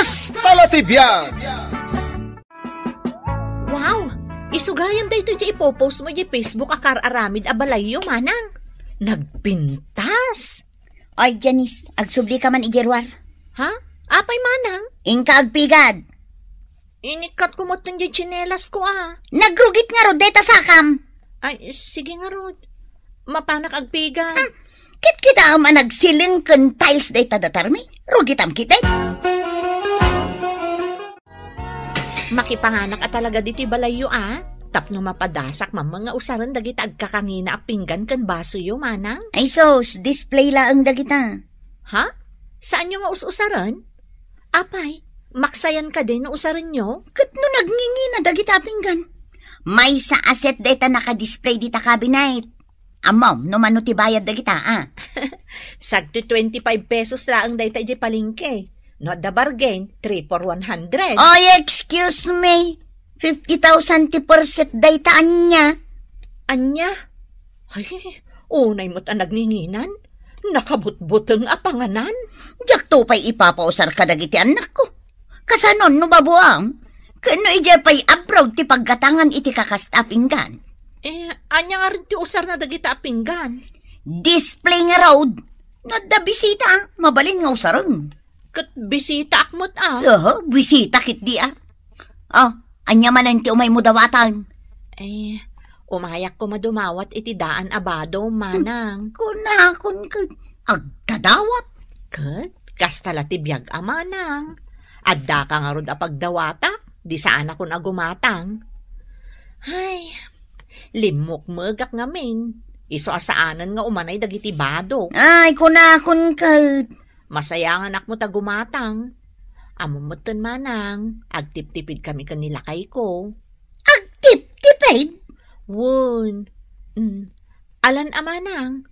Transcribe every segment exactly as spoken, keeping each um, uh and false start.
Kasta la ti biag! Wow! Isu gayam daytoy ti ipopost mo iti Facebook a kar-aramid a balayyo, manang. Nagpintas! Ay, Janice, agsubli ka man iti ruar. Ha? Apay, manang? Inka agpigad. Inikkat ko met ti tsinelas ko, ah. Nagrugit ngarud dayta sakam. Ay, sige ngarud. Mapanak agpigad. Hmm. Kitkitaem a nagsiling ken tiles dayta datarmi. Rugitam ketdi. Makipanganak a talaga ditoy balayyo, ah. Tapno mapadasak man nga usaren dagita agkakangina a pinggan ken basoyo, manang. Ay sus, display laeng dagita. Ha? Saanyo nga us-usaren? Apay, maksayan kadi no usarenyo? Ket no nagngingina dagita a pinggan? Maysa a set dayta naka-display dita cabinet. Ammom no mano ti bayad dagita, a? Sagdi twenty-five pesos laeng dayta idiay palengke. No adda bargain, three for one hundred. Oy, excuse me. Fifty thousand ti per set dayta, ania? Ania? Ay, unay met a nagninginan. Nakabutbuteng a panganan. Diakto pay ipapausar kadagiti annakko. Kasanon no mabuam? Ken no idiay pay abroad ti paggatangan iti kakasta a pinggan? Eh, ania ngarud ti usarna dagita a pinggan? Display ngarud. No adda bisita, mabalin nga usaren. Ket bisitaak met, a. Aha, bisita ketdi, a. Ah, ania manen ti umaymo dawatan? Eh, umayak koma dumawat iti daan a bado, manang. Kunakon ket agdadawat. Ket kasta la ti biag a manang. Addaka ngarud a pagdawatak, di saanakon a gumatang. Ay, limmukmegak ngamin. Isu a saanen nga umanay dagiti bado. Ay, kunakon ket. Masayanganak met a gumatang. Ammom metten, manang, agtiptipid kami ken ni lakayko. Agtiptipid? Wen. Mm. Alan a manang,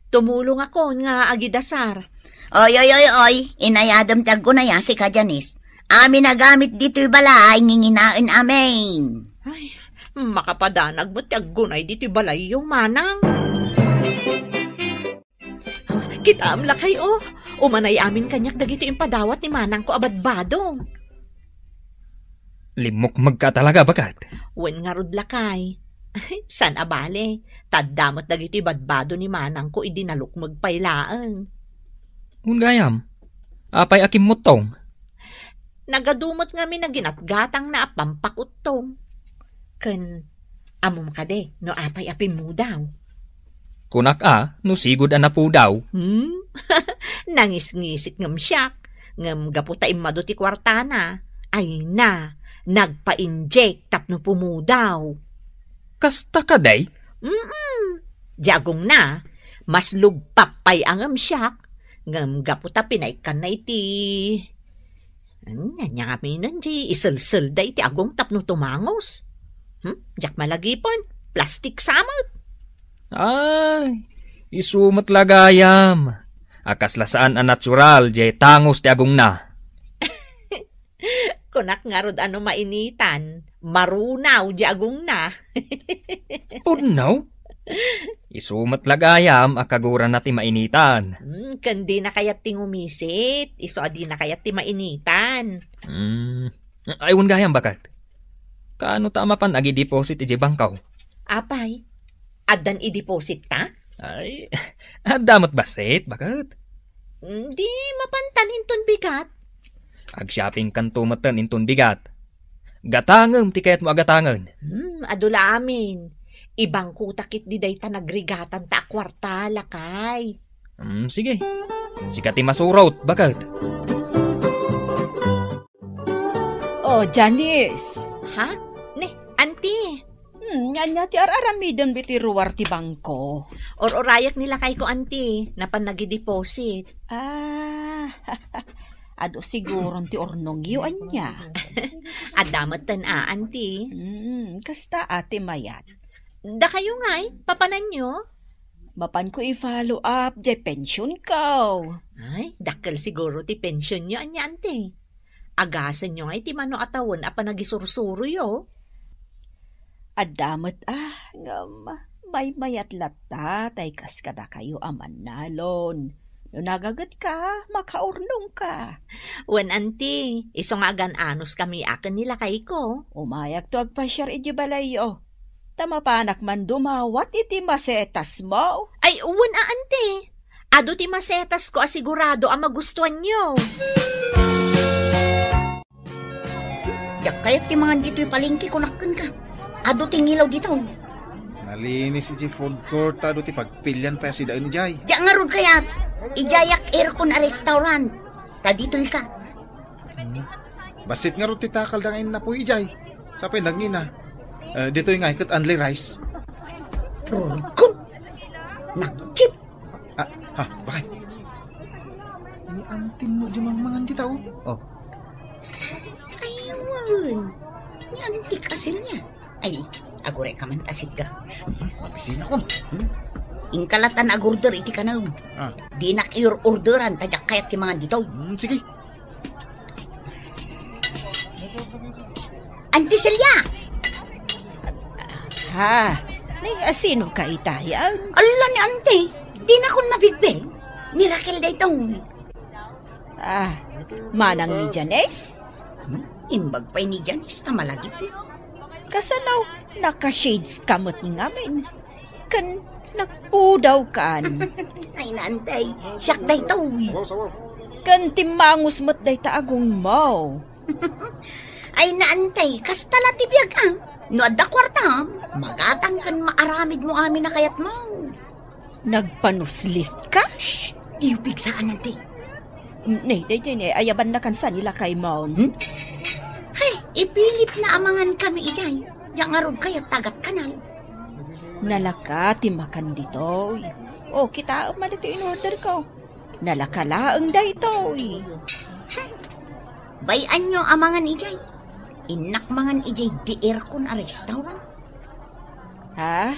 tumulongakon nga agidasar. Oy, oy, oy, oy, inayadem ti aggunay a sika, Janice. Amin a gamit ditoy balay, nginginaen amin. Ay, makapadanag met ti aggunay ditoy balayyo, manang. Kitaem lakay, o. Umanay amin kaniak dagiti impadawat ni manangko a badbado. Limmukmegka talaga, baket? Wen ngarud lakay. Saan a bale, ta adda met dagiti badbado ni manangko idi nalukmeg pay laeng. Wen gayam, apay a kimmuttong? Nagadu met ngamin a ginatgatangna a pampakuttong. Ken ammom kadi no apay a pimmudaw? Kunak a, no sigud a napudaw. Hmm? Nangisngisit ngem siak, ngem gapu ta immadu ti kuartana, ay na, nagpa-inject tapno pumudaw. Kasta kadi? Mm-mm. Di agongna, mas lugpap pay a ngem siak, ngem gapu ta pinaikkanna iti Ania, ania ngamin ti iselselda iti agong tapno tumangos? Hmm? Diak malagipon, plastik sa met. Ay, isu met la gayam. A kasla saan a natural diay tangos ti agongna. Kunak ngarud a no mainitan, marunaw diay agongna. Pudno? Isu met la gayam a kagurana ti mainitan. Hmm, ken dina kayat ti ngumisit, isu a dina kayat ti mainitan. Hmm. Ay, wen gayam, baket. Kaano ta a mapan agideposit idiay bangko? Apay, addan ideposit ta? Ay, adda met bassit, baket. Hmm, di mapantan inton bigat. Ag-shopping kanto metten inton bigat. Gatangem ti kayatmo a gatangen. Hmm, adu la amin. Ibangkota ketdi dayta nagrigatanta a kuarta, lakay. Hmm, sige. Sika ti masurot, baket. Oh, Janice. Ha? Ne, anti. Hmm, ania ti ar-aramidem iti ruar ti bangko? Or-urayak ni lakayko, anti. Napan nagideposit. Ah, adu siguron ti urnongyo, ania? Adda metten a, anti. Hmm, kasta a ti mayat. Dakayo ngay, papananyo? Mapanko i-follow up diay pensionko. Ay, dakkel siguro ti pensionyo, ania, anti? Agasenyo ngay ti mano a tawen a panagisursuroyo? Adda met, ah, ngem maymayat latta tay kas kadakayo a mannalon. No nagagetka, makaurnongka. Wen, anti, isu nga agan-anos kami aken ni lakayko. Umayakto agpasiar iti balayyo. Ta mapanak man dumawat iti masetasmo. Ay, wen a, anti. Adu ti masetasko a sigurado a magustuanyo. Diak kayat ti mangan ditoy palengke, kunak kenka. Adu ti ngilaw ditoy. Nalinis iti food court, adu ti pagpilian pay a sidaen idiay. Diak ngarud kayat. Idiayak aircon a restaurant. Ta ditoy ka. Hmm. Bassit ngarud ti takal da nga innapuy idiay. Sapay nagngina. Eh, ditoy nga, ket only rice. Urgon. Nagtip. Ah, ha, bakit? Ni antim mo di mangmangan dita, oh. Oh. Ay, wen. Ni antik asil niya. Ay, agure ka man asit ka. Mabisina ko. Hmm? Ingkalatan agurder iti kanam. Ah. Dinak iur-orderan, ta diak kayat ti mangan ditoy. Hmm, sige. Auntie Celia! Ha? Ni, asino ka itayan? Ala ni Auntie, dinakon mabigbig. Ni Raquel daytoy. Ah, manang ni Janice? Hmm? Imbag pay ni Janice ta malagipna. Kasano, naka-shades ka met ngamin? Ken nagpudaw kan. Ay, naantay. Siak daytoy. Ken timmangus met dayta agungmo. Ay, naantay. Kasta la ti biag, ah. No adda kuartam, magatang ken maaramid mo amin a kayatmo. Nagpanuslit ka? Shh! Diyo pigsaan, anti. Mm, ne, daytoy ne, ayabanna kan sa ni lakaymo. Hmm? Hay, ipilit na amangan kami idiay. Diak ngarud kayat tagat kanal. Nalaka ti makan ditoy. O, kitaem man ditoy in-order ko. Nalaka laeng daytoy. Bay-anyo amangan idiay. Innak mangan idiay di aircon a restaurant. Ha?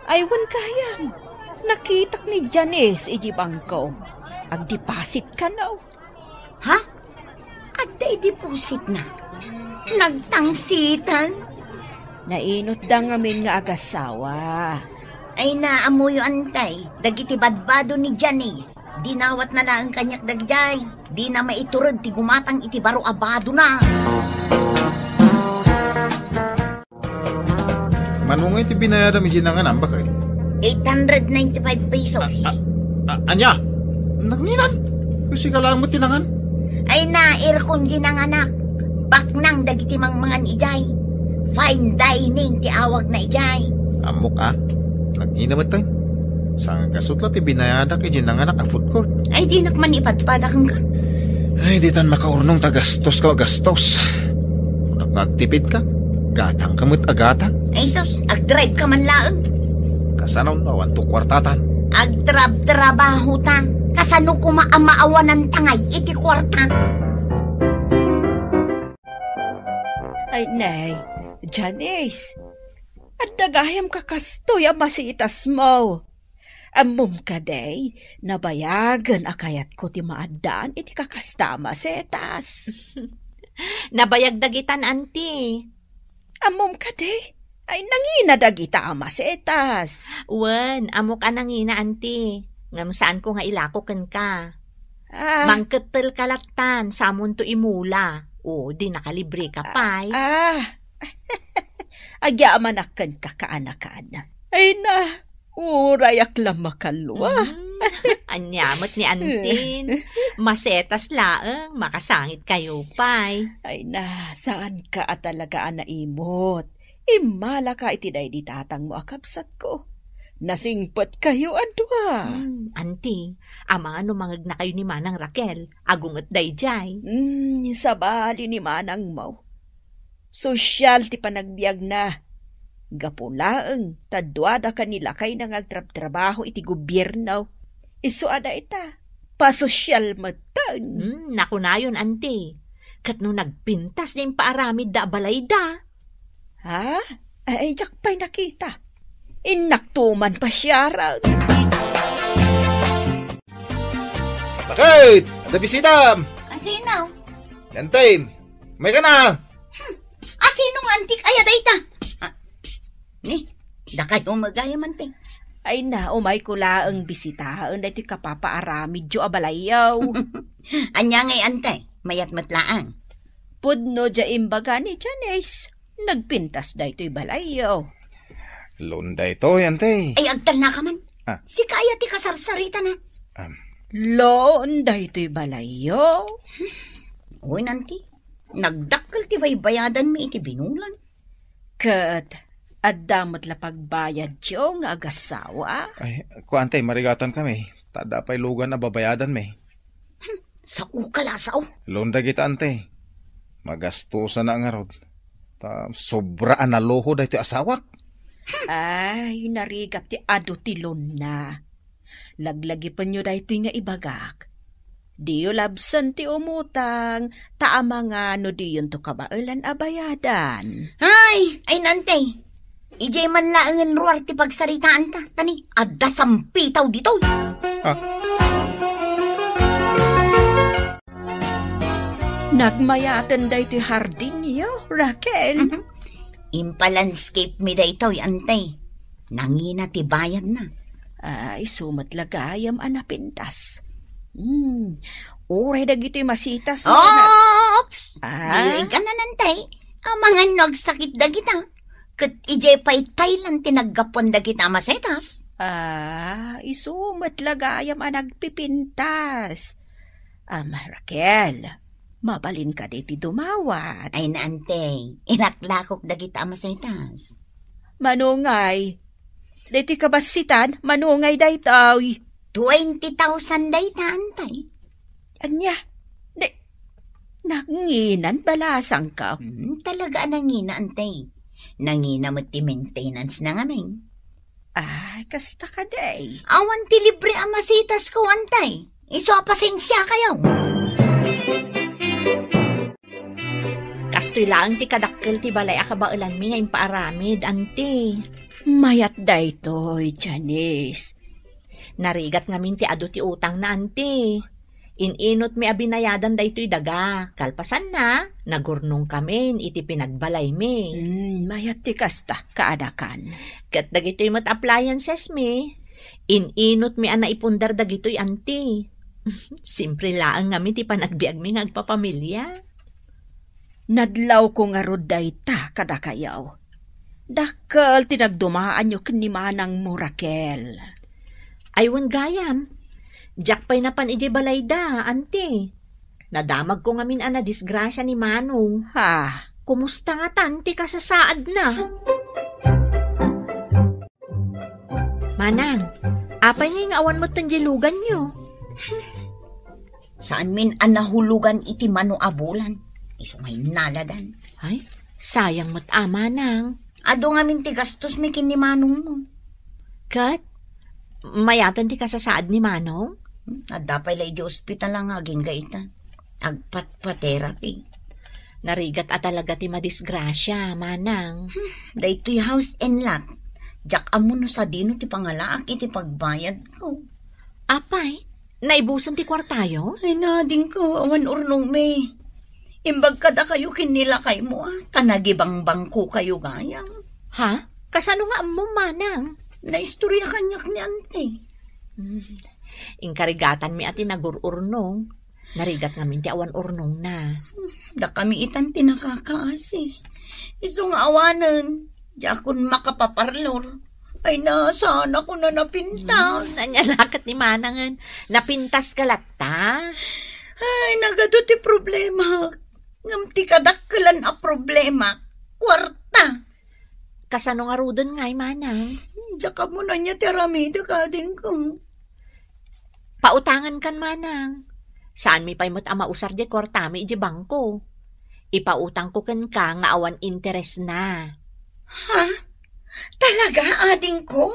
Ay, wen gayam. Nakitak ni Janice iti bangko. Agdeposit kano? Ha? Adda idepositna? Nagtangsitan? Nainutda ngamin nga agasawa. Ay, naammoyo, antay. Dagiti badbado ni Janice. Dinawatna laeng kaniak dagidiay. Dina maitured ti gumatang iti baro a badona. Mano ngay ti binayadam iti nanganam, baket? Eight hundred ninety-five pesos. A, a, a, ania? Nanginan? Kasi ka lang mo tinangan? Ay na, aircon di nanganak. Baknang dagiti mangmangan idiay. Fine dining ti awag na idiay. Ammok a. Nangina met tayo. Sangkasut la ti binayadak iti nanganak a food court. Ay, dinak man ipadpada kenka. Ay, ditan makaurnong ta gastos ka, gastos. Kunap nga agtipid ka, gatang ka met a gatang. Ay, sus, agdrive ka man laeng. Kasano no awan to kuartatan? Agtrab-trabaho ta. Kasano kuma a maawanan tangay iti kuarta? Ay, nay, Janice, adda gayam kakastoy a masitas mo. Ammom kadi, nabayagen a kayatko ti maaddaan iti kakasta a masetas. Nabayag dagitan, anti. Ammom kadi, ay nangina dagita a masetas. Wen, ammok a nangina, anti. Ngem saanko nga ilako kenka. Ah. Mangkettel ka lattan, samonto imula. O, di nakalibre ka pay. Ah. Agyamanak kenka, kaanakan. Ay na, urayak la makalua. Mm. Ania met ni antin. Masetas laeng, makasangit kayo pay. Ay na, saan ka a talaga a naimot? Immalaka iti daydi tatangmo a kabsatko. Nasingpet kayo a dua. Hmm, anti, amangan no mangegna kayo ni Manang Raquel, agunget daydiay. Hmm, sabali ni manangmo. Sosyal ti panagbiagna. Gapu laeng, ta duadaka ni lakayna nga agtrabtrabaho iti gobierno. Isu a dayta, pasosyal metten. Hmm, nakunayon, anti. Ket no nagpintas ti impaaramidda a balayda. Ha? Ay, diak pay nakita. Innak tuman pasiaran. Bakit? Ada bisitam? Asino? Yantem. May ka na. Hmm. Asino nga antik aya dayta? Ah, ni, dakayo magayam, anti. Ay na, umayko laeng bisitaen daytoy kapapaaramidyo a balayyo. Ania ngay, ante? Mayat met laeng. Pudno diay imbaga ni Janice. Nagpintas daytoy balayyo. Loan daytoy, ante. Ay, agtalnaka man. Ah. Sika aya ti kasarsaritana. Am. Loan daytoy balayyo. Wen, ante. Nagdakkel ti baybayadanmi iti binulan. Ket adda met la pagbayadyo nga agassawa? Ay, kuan, ante, marigatan kami. Ta adda pay lugan a babayadanmi. Hmm, sao ka la, sao. Loan dagita, ante. Magastosan na ngarud. Ta sobra a naluho daytoy asawak. Ay, narigat ti adu ti loan na. Laglagipenyo daytoy nga ibagak. Diyo labsen ti umutang, ta amangan no diyonto kabaelan a bayadan. Ay, ay, nante. Idiay man laengen ruar ti pagsaritaanta, ta ni, adda sampitaw ditoy. Ah. Nagmayaten daytoy hardinyo, Raquel. Mhm. Impalandscape mi daytoy, ante. Nangina ti bayadna. Ay, isu met la gayam a napintas. Hmm, uray dagitoy masitas. Oops! Ah? Diyo ikana, ante. Amangan no agsakit dagita. Ket idiay pay Thailand ti naggapuan dagita a masitas. Ah, isu met la gayam a nagpipintas. Am, Raquel, mabalin kadi ti dumawat? Ay, naantay. Ilaklakok dagita a masitas. Manungay. Daytoy kabassitan, manungay daytoy. Twenty thousand dayta, antay. Ania? Di, nanginan balasangko. Hmm, talaga a nangina, antay. Nangina met ti maintenance na ngamin. Ay, kasta kadi. Awan ti libre a masitas ko, antay. Isu a pasensia kayo. Kastoy laeng ti kadakkel ti balay a kabaelanmi nga impaaramid, anti. Mayat daytoy, Janice. Narigat ngamin ti adu ti utangna, anti. In-inutmi a binayadan daytoy daga. Kalpasanna, nagurnongkamin iti pinagbalaymi. Hmm, mayat ti kasta, kaanakan. Ket dagitoy met appliancesmi, in-inutmi a naipundar dagitoy, anti. Simpre laeng ngamin ti panagbiagmi nga agpapamilia. Nadlawko ngarud dayta kadakayo. Dakkel ti nagdumaanyo ken ni manangmo, Raquel. Ay, wen gayam. Diak pay napan idiay balayda, anti. Nadamagko ngamin a nadisgrasia ni Manong. Ha? Kumusta ngatan ti kasasaadna? Manang, apay ngay nga awan metten diay luganyo? Saanmin a nahulugan iti mano a bulan. Isu nga innaladan. Ay, sayang met a, Manang. Adu ngamin ti gastosmi ken ni Manongmo. Ket, mayaten ti kasasaad ni Manong? Hmm, adda pay la idiay ospital nga agingga ita. Agpatpaterapi. Narigat a talaga ti madisgrasia, Manang. Hmm, daytoy house and lot. Diak ammo no sadino ti pangalaak iti pagbayadko. Apay, naibusen ti kuartayo? Ay, nadingko, awan urnongmi. Imbag kadakayo ken ni lakaymo, a, ta nagibangbangko kayo gayam. Ha? Kasano nga ammom, Manang? Naistorya kaniak ni anti. Hmm. Inkarigatanmi a ti nagur-urnong. Narigat ngamin ti awan urnongna. Dakami itan ti nakakaasi. Isu nga awanen, diakon makapaparlor. Ay, nasaanakon a napintas. Hmm, ania la ket ni Manangen, napintaska latta? Ay, nagadu ti problema. Ngem ti kadakkelan a problema, kuarta. Kasano ngaruden ngay, Manang? Diak ammo no ania ti aramidek, adingko. Pautangankan, Manang. Saanmi pay met a mausar diay kuartami idiay bangko. Ipautangko kenka nga awan interesna. Ha? Talaga, adingko?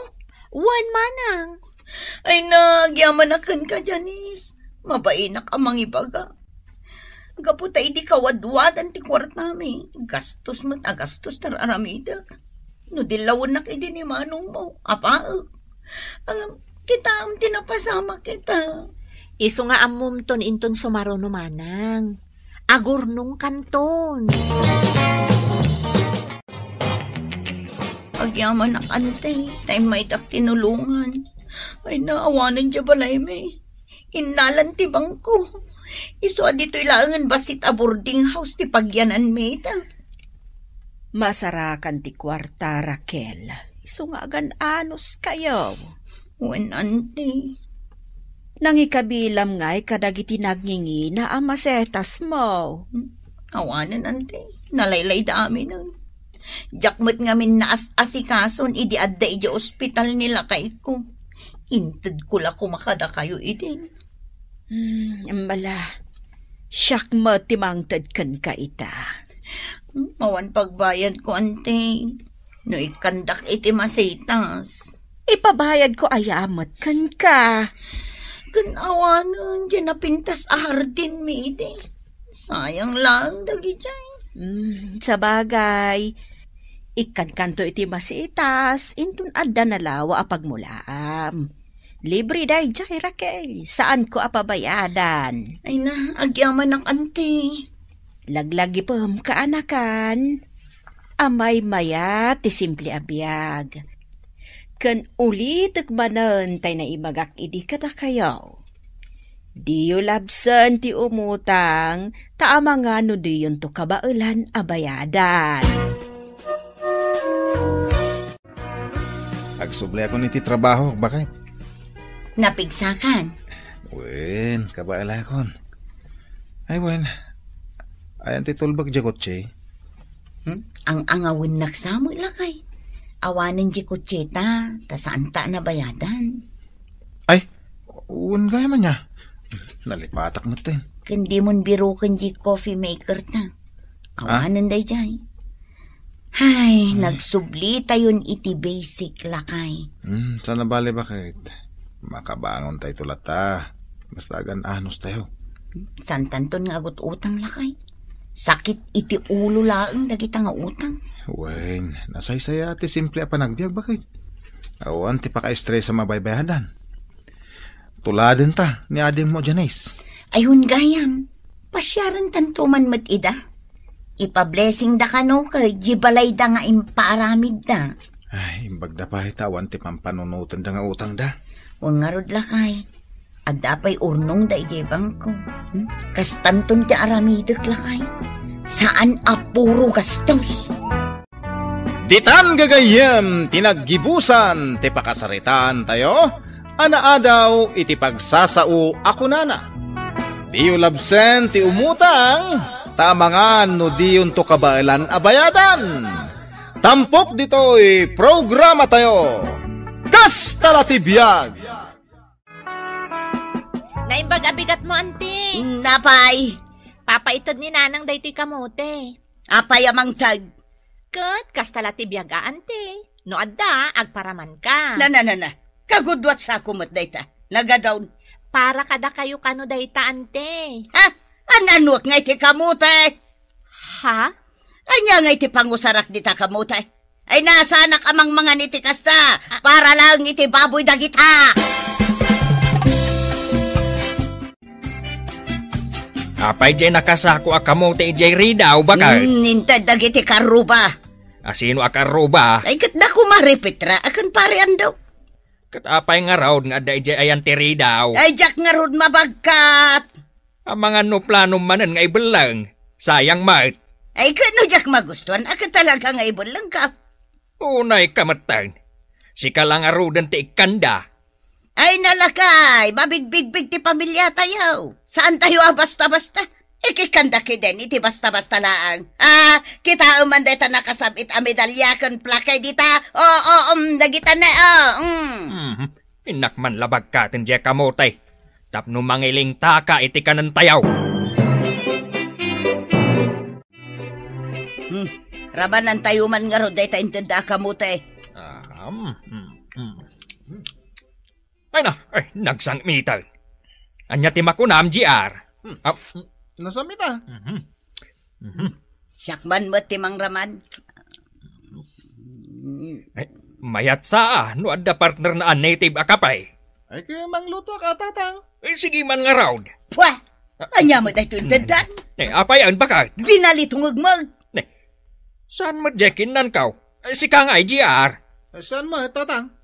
Wen, Manang. Ay, nagyamanak kenka, Janice. Mabainak a mangibaga. Gapu ta idi kawadwadan ti kuartami, gastos met a gastos ti ar-aramidek. No dillawennak idi ni manongmo, apaek. Ngem, kitaem ti napasamak ita. Isu nga ammomton inton sumaruno, Manang. Agurnongkanton. Agyamanak, ante, ta immaydak tinulongan. Ay, naawanan diay balaymi. Innalan ti bangko. Isu a ditoy laengen bassit a boarding house ti pagyananmi ita. Masarakan ti kuarta, Raquel. Isu nga agan-anos kayo. Wen, ante. Nangikabilam ngay kadagiti nagngingina a masetasmo. Awanen, ante. Nalaylayda aminen. Diak met ngamin naas-asikason idi adda idiay ospital ni lakayko. Intedko la koma kadakayo idi. Hmm, embala. Siak met ti mangted kenka ita. Hmm, awan pagbayadko, ante. No ikkandak iti masitas, ipabayadko aya met kenka. Ken awanen diay napintas a hardinmi idi. Sayang laeng dagijay. Hmm, sabagay. Ikkankanto iti masitas, inton adda nalawa a pagmulaam. Libre daydiay, Raquel. Saanko a pabayadan. Ay na, agyamanak, ante. Laglagipem, kaanakan. Amaymayat ti simple a biag. Ken ulitek manen tay naimagak idi kadakayo. Diyo labsen ti umutang, ta amangan no diyonto kabaelan a bayadan. Agsubliakon iti trabaho, baket. Napigsakan? Wen, kabaelakon. Ay, wen. Ayan ti tulbek diay kotse. Hmm? Ang angawennak sa met, lakay. Awanen diay kotse ta, ta saanta a nabayadan. Ay, wen gayam ania. Nalipatak metten. Ken dimon biroken diay coffee maker ta. Ah? Awanen daydiay. Ay, hmm. Nagsublitayon iti basic, lakay. Hmm, saan a bale, baket? Makabangontayto latta. Basta agan-anostayo. Saantanton nga agut-utang, lakay. Sakit iti ulo laeng dagita nga utang. Wen, nasaysaya ti simple a panagbiag, baket. Awan ti pakaestresa mabaybayadan. Tuladenta ni adingmo, Janice. Ay, wen gayam. Pasiarentanto man met ida. Ipablessingda kano ket diay balayda nga impaaramidda. Ay, imbagda pay ta awan ti pampanunotenda nga utangda. Wen ngarud, lakay. Adda pay urnongda idiay bangko. Hmm? Kastanton ti aramidek, lakay. Saan a puro gastos. Ditan gagayyem ti naggibusan ti pakasaritaantayo a naadaw iti pagsasao a kunana, "Diyo labsen ti umutang, ta amangan no diyonto kabaelan a bayadan." Tampok ditoy programatayo, Kasta la ti biag. Naimbag a bigatmo, anti. Napay? Papaited ni nanang daytoy kamote. Apay a mangted? Ket kasta la ti biag a, anti. No adda, agparamanka. Na, na, na, na. Kagudua ti sako met dayta. Nagadun. Para kadakayo kano dayta, anti. Ha? An-anuek nga iti kamote? Ha? Ania nga iti pangusarak dita kamote? Ay, nasanak a mangmangan iti kasta, para laeng iti baboy dagita. Apay diay nakasako a kamote idiay ridaw, baket? Hmm, inted dagiti karruba. A, sino a karruba? Ay, ket da koma ni Petra, a ken Pare Ando. Ket apay ngarud nga adda idiay ayan ti ridaw? Ay, diak ngarud mabagkat. Amangan no planom manen nga ibelleng. Sayang met. Ay, ket no diak magustuan, a ket talaga nga ibellengka. Unayka metten. Sika la ngaruden ti ikkanda. Ay, nalakay, mabigbigbig ti pamiliatayo. Saantayo a basta-basta. Ikikkanda kiden iti basta-basta laeng. Ah, kitaem man dayta nakasab-it a medalya ken plake dita. Oo, um, dagita ne, oh, um. Mhm. Innak man la bagkaten diay kamote tapno mangilingtaka iti kanentayo. Hmm, rabanantayo man ngarud dayta intedda a kamote. Ah, mm, mm, mm. Ay na, ay, nagsangmiten. Ania ti makunam, G R? Hmm. Ah, mm. Nasamita. Mhm. Mhm. Siak man met ti mangraman. Ay, mayat sa a no adda partnerna a native a kape. Ay, kaya mangluto ka, tatang. Ay, sige man ngarud. Pwa! Ania met daytoy inteddan? Eh, apay, ang bakat? Binalitungag mo. Ne, saan met diay kinnankaw? Sika ngay, G R. Saan met, Tatang?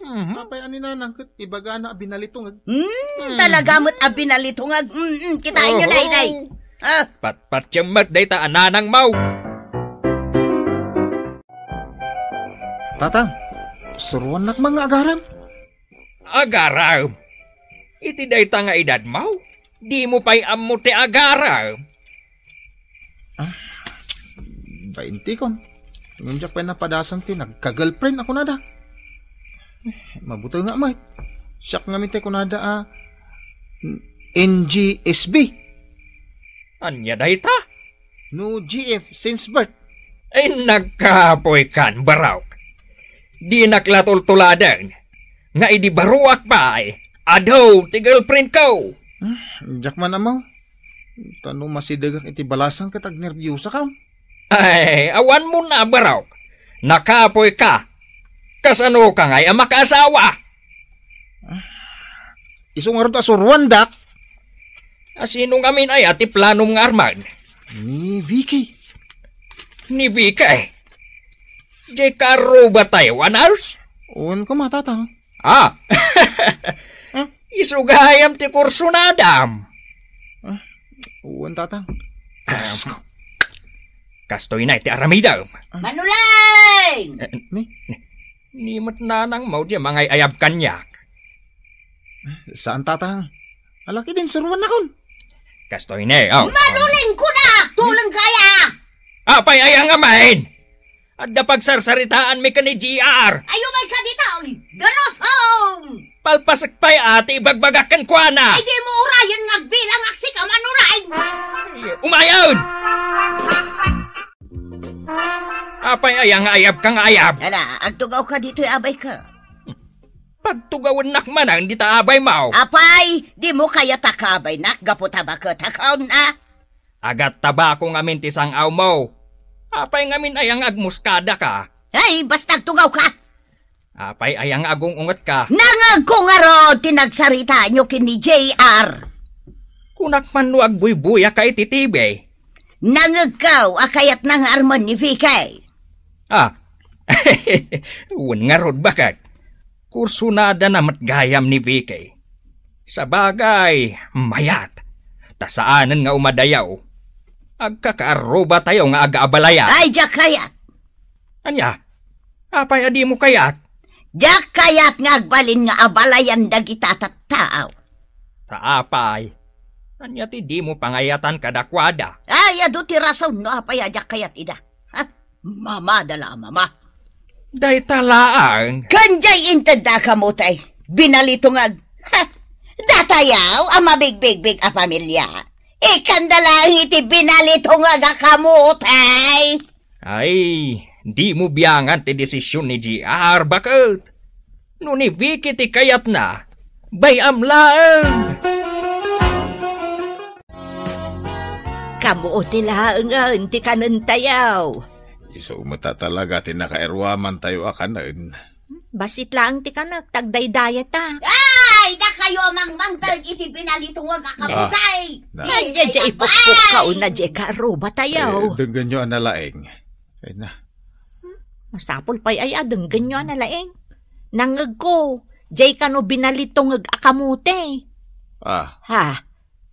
Mhm. Apay a ni Nanang ket ibagana a binalitungag? Hmm, talaga met a binalitungag. Mm, mm, kitaenyo, Nay, Nay. Ah. Patpatiem met dayta a nanangmo. Tatang, suroannak man nga agarem. Agarem? Iti dayta nga edadmo, dimo pay ammo ti agarem? Ah, baintikon. Ngem diak pay napadasan ti nagka-girlfriend a kunada. Eh, mabuteng nga met. Siak ngamin ti kunada a N G S B. Ania dayta? No G F since birth. Ay, nagkapoy kan, Barok. Dinak la tultuladen nga idi baruak pay, adu ti girlfriend ko. Hmm, diak man ammo. Ta no masidegak iti balasang ket agnerbiosakam. Ay, awan mo na, Barok. Nakapoy ka. Kasano ka ngay a makaasawa? Isu ngarud a suruandak. A sino ngamin aya ti planom nga arman? Ni Vicky. Ni Vicky? Diay kaarruba tayo, a nurse? Wen koma, Tatang. Ah! Hmm? Isu gayam ti kursunadam. Ah, wen, Tatang. Asko. Kastoy na iti aramidem. Manuleng! Eh, ni? Ni, ni met nanangmo diay mangay-ayab kaniak. Saan, Tatang? Alaki din, suruannakon. Kastoy ne, oh. Manuleng ko na! Tuleng kaya! Apay aya ngamin? Adda pagsarsaritaanmi ken ni G R. Ay, umay ka ditoy! Darusong! Palpasek pay a ti ibagbagak kenkuana. Ay, di mo urayen nga agbilangak sika, Manuleng! Ay, umayon! Apay aya nga ayab ka nga ayab? Ala, agtugaw ka ditoy abay ka. Pagtugawennak manen dita abay mo. Apay, di mo kayat a kaabaynak gapu ta baketakon, a? Agattabako ngamin ti sang-aw mo. Apay ngamin aya nga agmuskada ka? Ay, basta agtugaw ka! Apay aya nga agung-unget ka? Nangegko ngarud ti nagsaritaanyo ken ni J R. Kunak man no agbuybuya ka iti T V. Nangegko a kayatna nga armen ni Vicky. Ah, wen ngarud, baket. Kursunadana met gayam ni Vicky. Sabagay, mayat. Ta saanen nga umadayo. Agkakaarrubatayo nga agaabalayan. Ay, diak kayat. Ania? Apay a dimo kayat? Diak kayat nga agbalin nga abalayan dagita tattao. Ta apay? Ania ti dimo pangayatan kadakuada? Ay, adu ti rason no apay a diak kayat ida. Ha? Mamada la a mama. Dayta laeng. Ken diay intedda a kamutay, binalitungag. Ha? Datayaw a mabigbigbig a pamilia. Ikanda laeng iti binalitungag a kamutay. Ay, dimo biangan ti desisyon ni J R, baket. No ni Vicky ti kayatna, bay-am laeng. Kamu ti laengen ti kanentayo. Isu met a talaga ti nakairwamantayo a kanen. Bassit laeng ti kanek, ta agdaydayata. Ay, dakayo a mangmangted iti binalitungag a kamutay. Ay, diay ipukpukkaw na diay kaarrubatayo. Eh, denggenyo a nalaing. Ay na. Masapul pay aya a denggenyo a nalaing. Nangegko, diay kano binalitungag a kamote. Ah. Ha?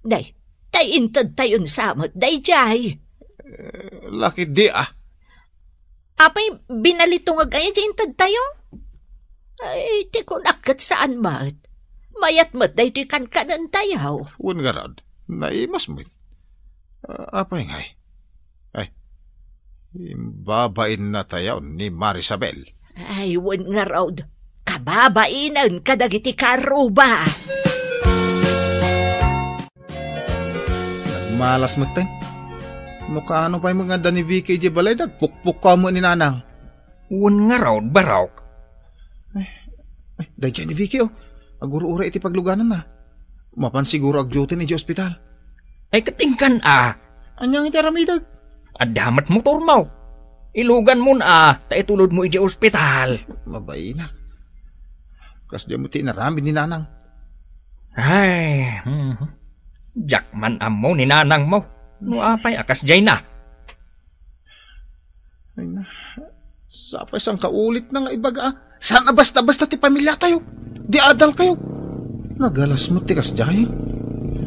Day, tay intedtayon sa met daydiay. Eh, lakit di, ah. Apay, binalitungag aya diay intedtayo? Ay, ti kunak ket saan met. Mayat met daytoy kankanentayo. Wen ngarud, naimas met. Ah, apay ngay? Ay, imbabain na tayo ni Marisabel. Ay, wen ngarud, kababainen kadagiti kaarruba. Nagmalas metten. No kaano pay met nga adda ni Vicky idiay balay, dagpukpukkaw met ni Nanang. Wen ngarud, Barok. Eh, eh, daydiay ni Vicky, oh. Agur-uray iti paglugananna. Mapan siguro agduty idiay ospital. Ay, ket inkan a. Ania nga iti aramidek? Adda met motormo. Iluganmon a, ta itulodmo idiay ospital. Mabainak. Kasdiay met ti inaramid ni Nanang. Ay, hmm. Diak man ammo ni Nanangmo. No apay a kasdiay na. Ay na. Sapay saan ka ulit na nga ibaga, ah. Saan a basta-basta ti pamiliatayo? Di adal kayo. Nagalas met ti kasdiay.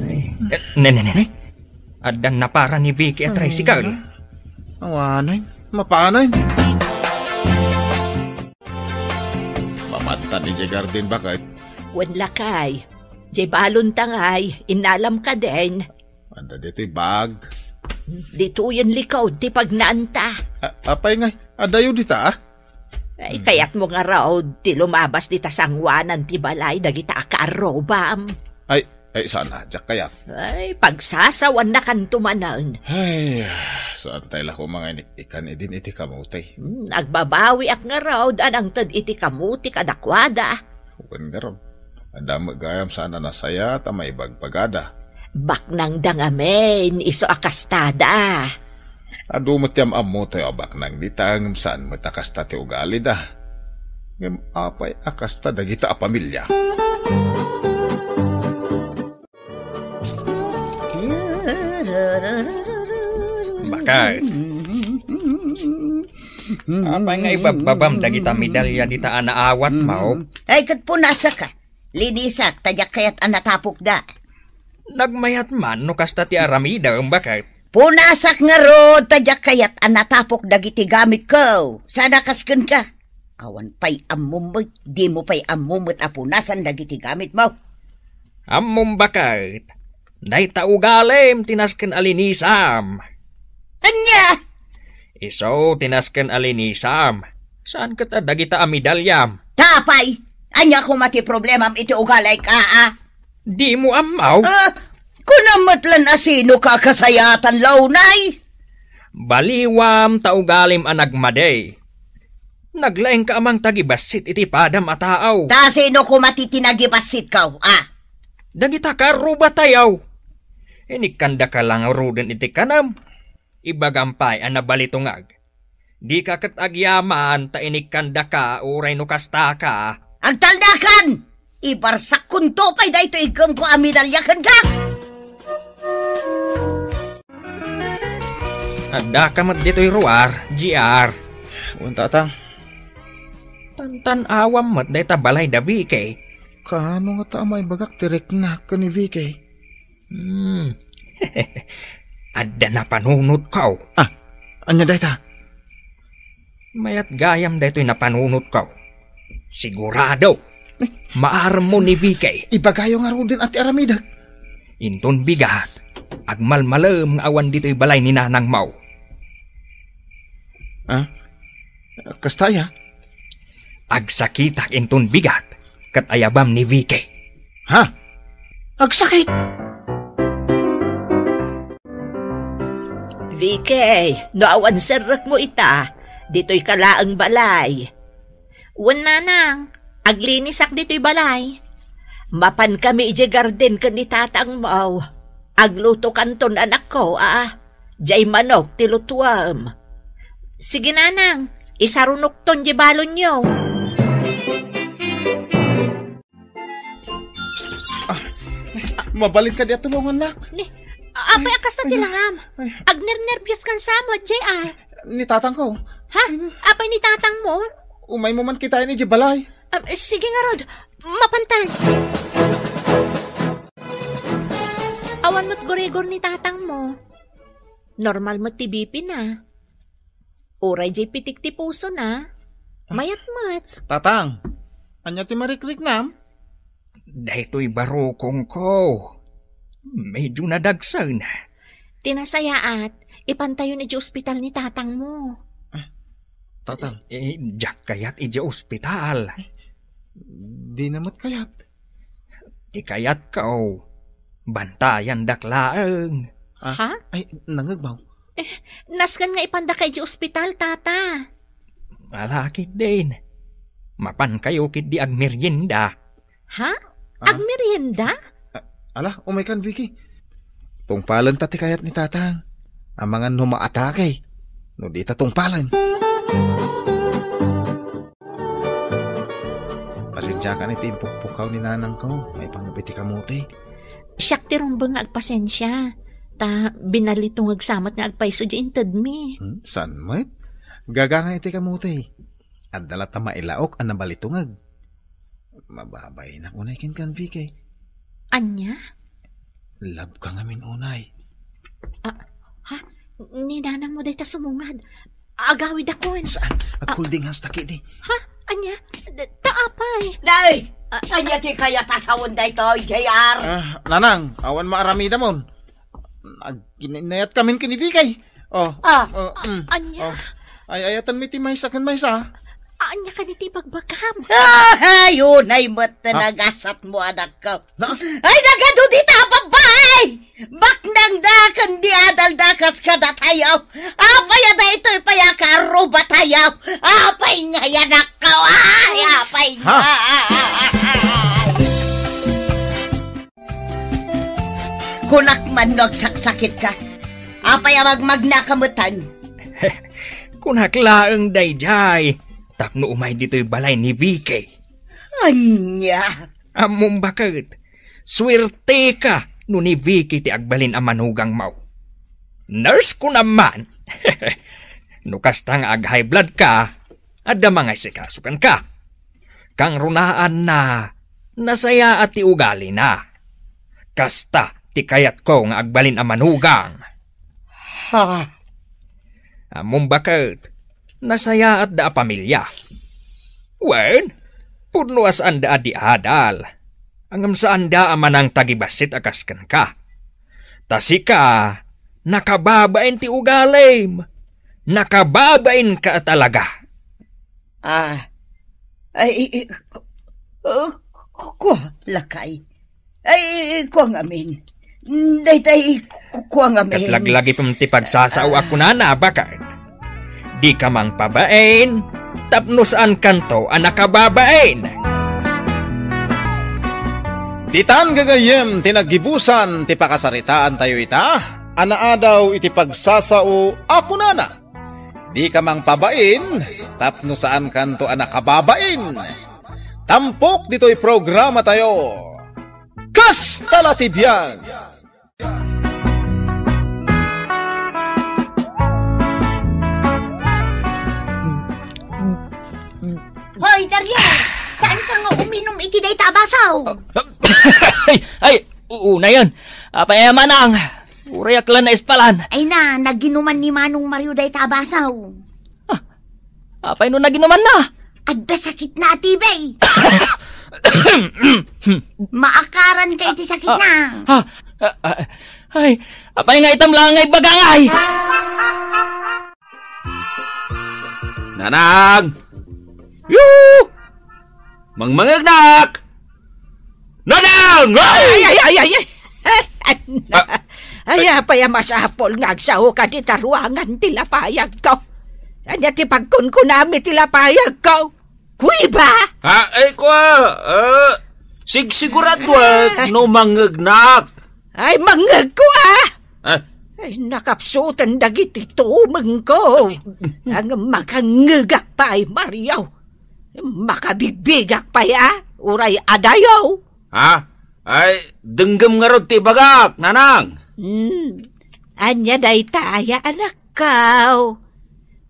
Ay, eh, ne, ne, ne, ne. Addan napara ni Vicky a tricycle. Awanen, mapanen. Mamadtan idiay garden, baket. Wen lakay, diay balonta ngay, innalam kadin. Adda ditoy bag. Ditoyen likod ti pagnaanta. A-, apay ngay, adayo dita, ah? Ay, kayatmo ngarud ti lumabas dita sangoanan ti balay dagita a kaarrubam. Ay, ay, saan a, diak kayat. Ay, pagsasawannakanto manen. Ay, saan tay la koma nga iniknikan idin iti kamote? Hmm, agbabawiak ngarud a nangted iti kamote kadakuada. Wen ngarud, adda met gayam saan a nasayat a maibagbagada. Baknangda ngamin, isu a kastada. Adu met ti am-ammo tayo a baknang dita, ngem saan met a kasta ti ugalida. Ngem apay a kasta dagita a pamilia? Baket. Apay nga ibabbabam dagita medalya dita a naawatmo? Ay, ket punasak, a. Linisak, ta diak kayat a natapokda. Nagmayat man no kasta ti aramidem, baket. Punasak ngarud, ta diak kayat a natapok dagiti gamitko. Saan a kas kenka. Awan pay ammom met, dimo pay ammo met a punasan dagiti gamitmo. Ammom, baket. Dayta ugalim ti nasken a linisam. Ania? Isu ti nasken a linisam. Saan ket a dagita a medalyam? Apay, ania koma ti problemam iti ugaliko, a? Dimo ammo? Ah, kunam met lan a sinoka a kasayatan, launay? Baliwam ta ugalim a nagmadi. Naglaingka a mangtagibassit iti padam a tao. Ta sino koma ti tinagibassitko, a? Dagita karrubatayo. Inikkandaka la ngaruden iti kanam. Ibagam pay a nabalitungag. Dika ket agyaman ta inikkandaka uray no kastaka. Agtalnakan! Ibarsakkonto pay daytoy iggengko a medalya kenka! Addaka met ditoy ruar, G R. Wen, Tatang. Tantan-awam met dayta balay da Vicky. Kaano ngata a maibagak ti riknak ken ni Vicky? Hmm. Adda napanunotko. Ah, ania dayta? Mayat gayam daytoy napanunotko. Sigurado. Eh? Maaremmo ni Vicky. Ibagayo ngaruden ti aramidek. Inton bigat, agmalmalem nga awan ditoy balay ni nanangmo. Ah? Kasta aya? Agsakitak inton bigat, ket ayabam ni Vicky. Ha? Agsakit? Vicky, no awan serrekmo ita, ditoy ka laeng balay. Wen, nanang, aglinisak ditoy balay. Mapan kami idiay garden ken ni tatangmo. Aglutokanton, anakko, a. Diay manok ti lutuem. Sige, nanang, isarunokton diay balonyo. Ah, mabalin kadi a tulongannak? Ni, apay a kasta ti langam? Ay. Agnernerbios kan sa mo, J R. Ni tatangko. Ha? Apay ni tatangmo? Umaymo man kitaen idiay balay. Ah, sige ngarud, mapantan. Awan met gurigor ni tatangmo. Normal met ti B P na. Uray diay pitik ti pusona. Mayat met. Tatang, ania ti marikriknam? Daytoy barukongko. Medyo nadagsen. Ti nasayaat, ipantayon idiay ospital ni tatangmo. Ah, Tatang. Eh, diak kayat idiay ospital. Dina met kayat. Ti kayatko, bantayandak laeng. Ah, ha? Ay, nangegbaw. Eh, nasken nga ipandaka idiay ospital, tata. Ala, ketdin. Mapankayo ketdi agmerienda. Ha? Ah? Agmerienda? A-, ala, umaykan, Vicky. Tungpalenta ti kayat ni tatang. Amangan no maatake. No dita tungpalen. Pasensiakan iti impukpukaw ni nanangko, maipanggep iti kamote. Siak ti rumbeng nga agpasensia, ta binalitungag sa met nga agpayso diay intedmi. Hmm, saan met? Gagangay iti kamote. Adda latta mailaok a nabalitungag. Mababainak unay kenka, Vicky. Ania? Love ka ngamin unay. Ah, ha? Ni nanang mo dayta sumungad. Agawidakon. Saan? Ah. Agholding hands ta kidi. Ha? Ania? D-, ta apay? Nay! Ah, ania ti kayat a sawen daytoy, J R? Ah, nanang, awan maaramidamon. Agkinayat kamin ken ni Vicky. Oh. Ah. Oh, mm. Ania? Oh. Ay, ayaten mi ti maysa ken maysa. Ania kadi ti ibagbagam? Ah, ay, unay met ti nagasat mo, anak ko. Na? Ay, nagadu dita a babbai! Baknangda ken di adalda kas kadatayo. Apay a daytoy pay a karrubatayo? Apay ngay, anak ko? Ay, apay ngay? Kunak man no agsaksakitka. Apay a magmagna ka metten? Kunak laeng daydiay, tapno umay ditoy balay ni Vicky. Ania? Ammom baket, suerteka no ni Vicky ti agbalin a manugangmo. Nurse ko naman. No kasta nga ag-high blood ka, adda mangaisikaso kenka. Kangrunaanna, nasayaat ti ugalina. Kasta ti kayatko nga agbalin a manugang. Ha? Ammom baket, nasayaatda a pamilia. Wen, pudno a saanda a di adal. Ngem saanda a manangtagibassit a kas kenka. Ta sika, nakababain ti ugalim. Nakababainka a talaga. Ah, ay, i-, i-, ku-, ku-, kua, lakay. Ay, kua ngamin. Daytay, ku-, kua ngamin. Ket laglagipem ti pagsasao a kunana, baket. Dika mangpabain, tapno saankanto a nakababain. Ditan gagayyem ti naggibusan ti pakasaritaantayo ita, a naadaw iti pagsasao a kunana. Dika mangpabain, tapno saankanto a nakababain. Tampok ditoy programatayo. Kasta la ti biag. Hoy, Daria! Saanka nga uminom iti dayta a baso? Ay, ay, unayen. Apay a manang? Uray ak la naispalan. Ay na, naginuman ni Manong Mario dayta a baso. Ah, apay no naginumanna? Adda sakitna a T B. Maakaranka iti sakitna. Ah, ah, ah, ay, apay nga itam lang nga ibaga ngay? Nanang! Yoo! Mangmangegnak! Nanang! Ay! Ay, ay, ay, ay, ay! Ah. Ay, apay a masapul nga agsaoka dita ruangan ti lapayagko? Ania ti pagkunkunam iti lapayagko? Kuiba? Ha? Ay, kua, ah, sigsiguraduak no mangngegnak. Ay, mangngegko, ah! Ah. Ay, nakapsuten dagiti tumengko. Ay. Ang makangngegak pay, Mario. Makabigbigak pay, ah? Uray adayo. Ha? Ay, denggem ngarud ti ibagak, nanang. Hmm. Ania dayta aya, anakko?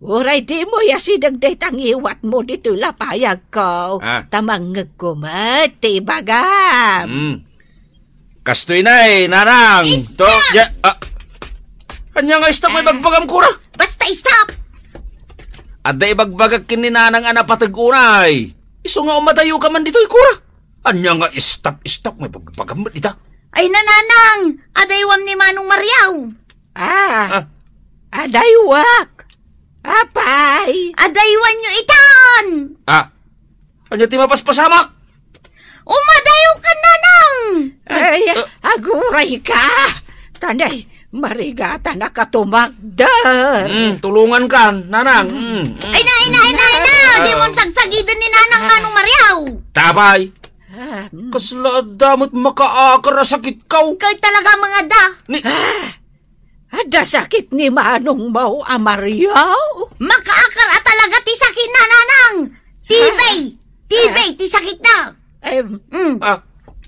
Uray dimo asideg dayta ngiwatmo ditoy lapayagko, ah, ta mangngegko met ti ibagam. Hmm. Kastoy nay, nanang. Stop! To, ya, ah. Ania nga stop nga ibagbagam, kua? Basta stop! Adda ibagbagak ken ni nanang a napateg unay. Isu nga umadayoka man ditoy, kua. Ania nga stop, stop nga ibagbagam met ita? Ay, nanang, adaywam ni Manong Mario. Ah, ah, adaywak. Apay? Adaywanyo itan! Ah, ania ti mapaspasamak? Umadayo kan, nanang! Ay, ah, aguray ka! Tanay, marigatan a katumakder. Hmm, tulungan kan, nanang. Hmm, hmm. Ay na, ay na, ay na, ay na! Ah. Di mo sagsagiden ni nanang Manong Mario! Tapay! Ah, hmm. Kasla adda met makaakar a sakit kaw. Kay talaga mangada. Ni- Ah! Adda sakit ni manongmo a Mario? Makaakar a talaga ti sakitna, nanang! T B! Ah. T B ti sakitna! Em. Mm. Ah.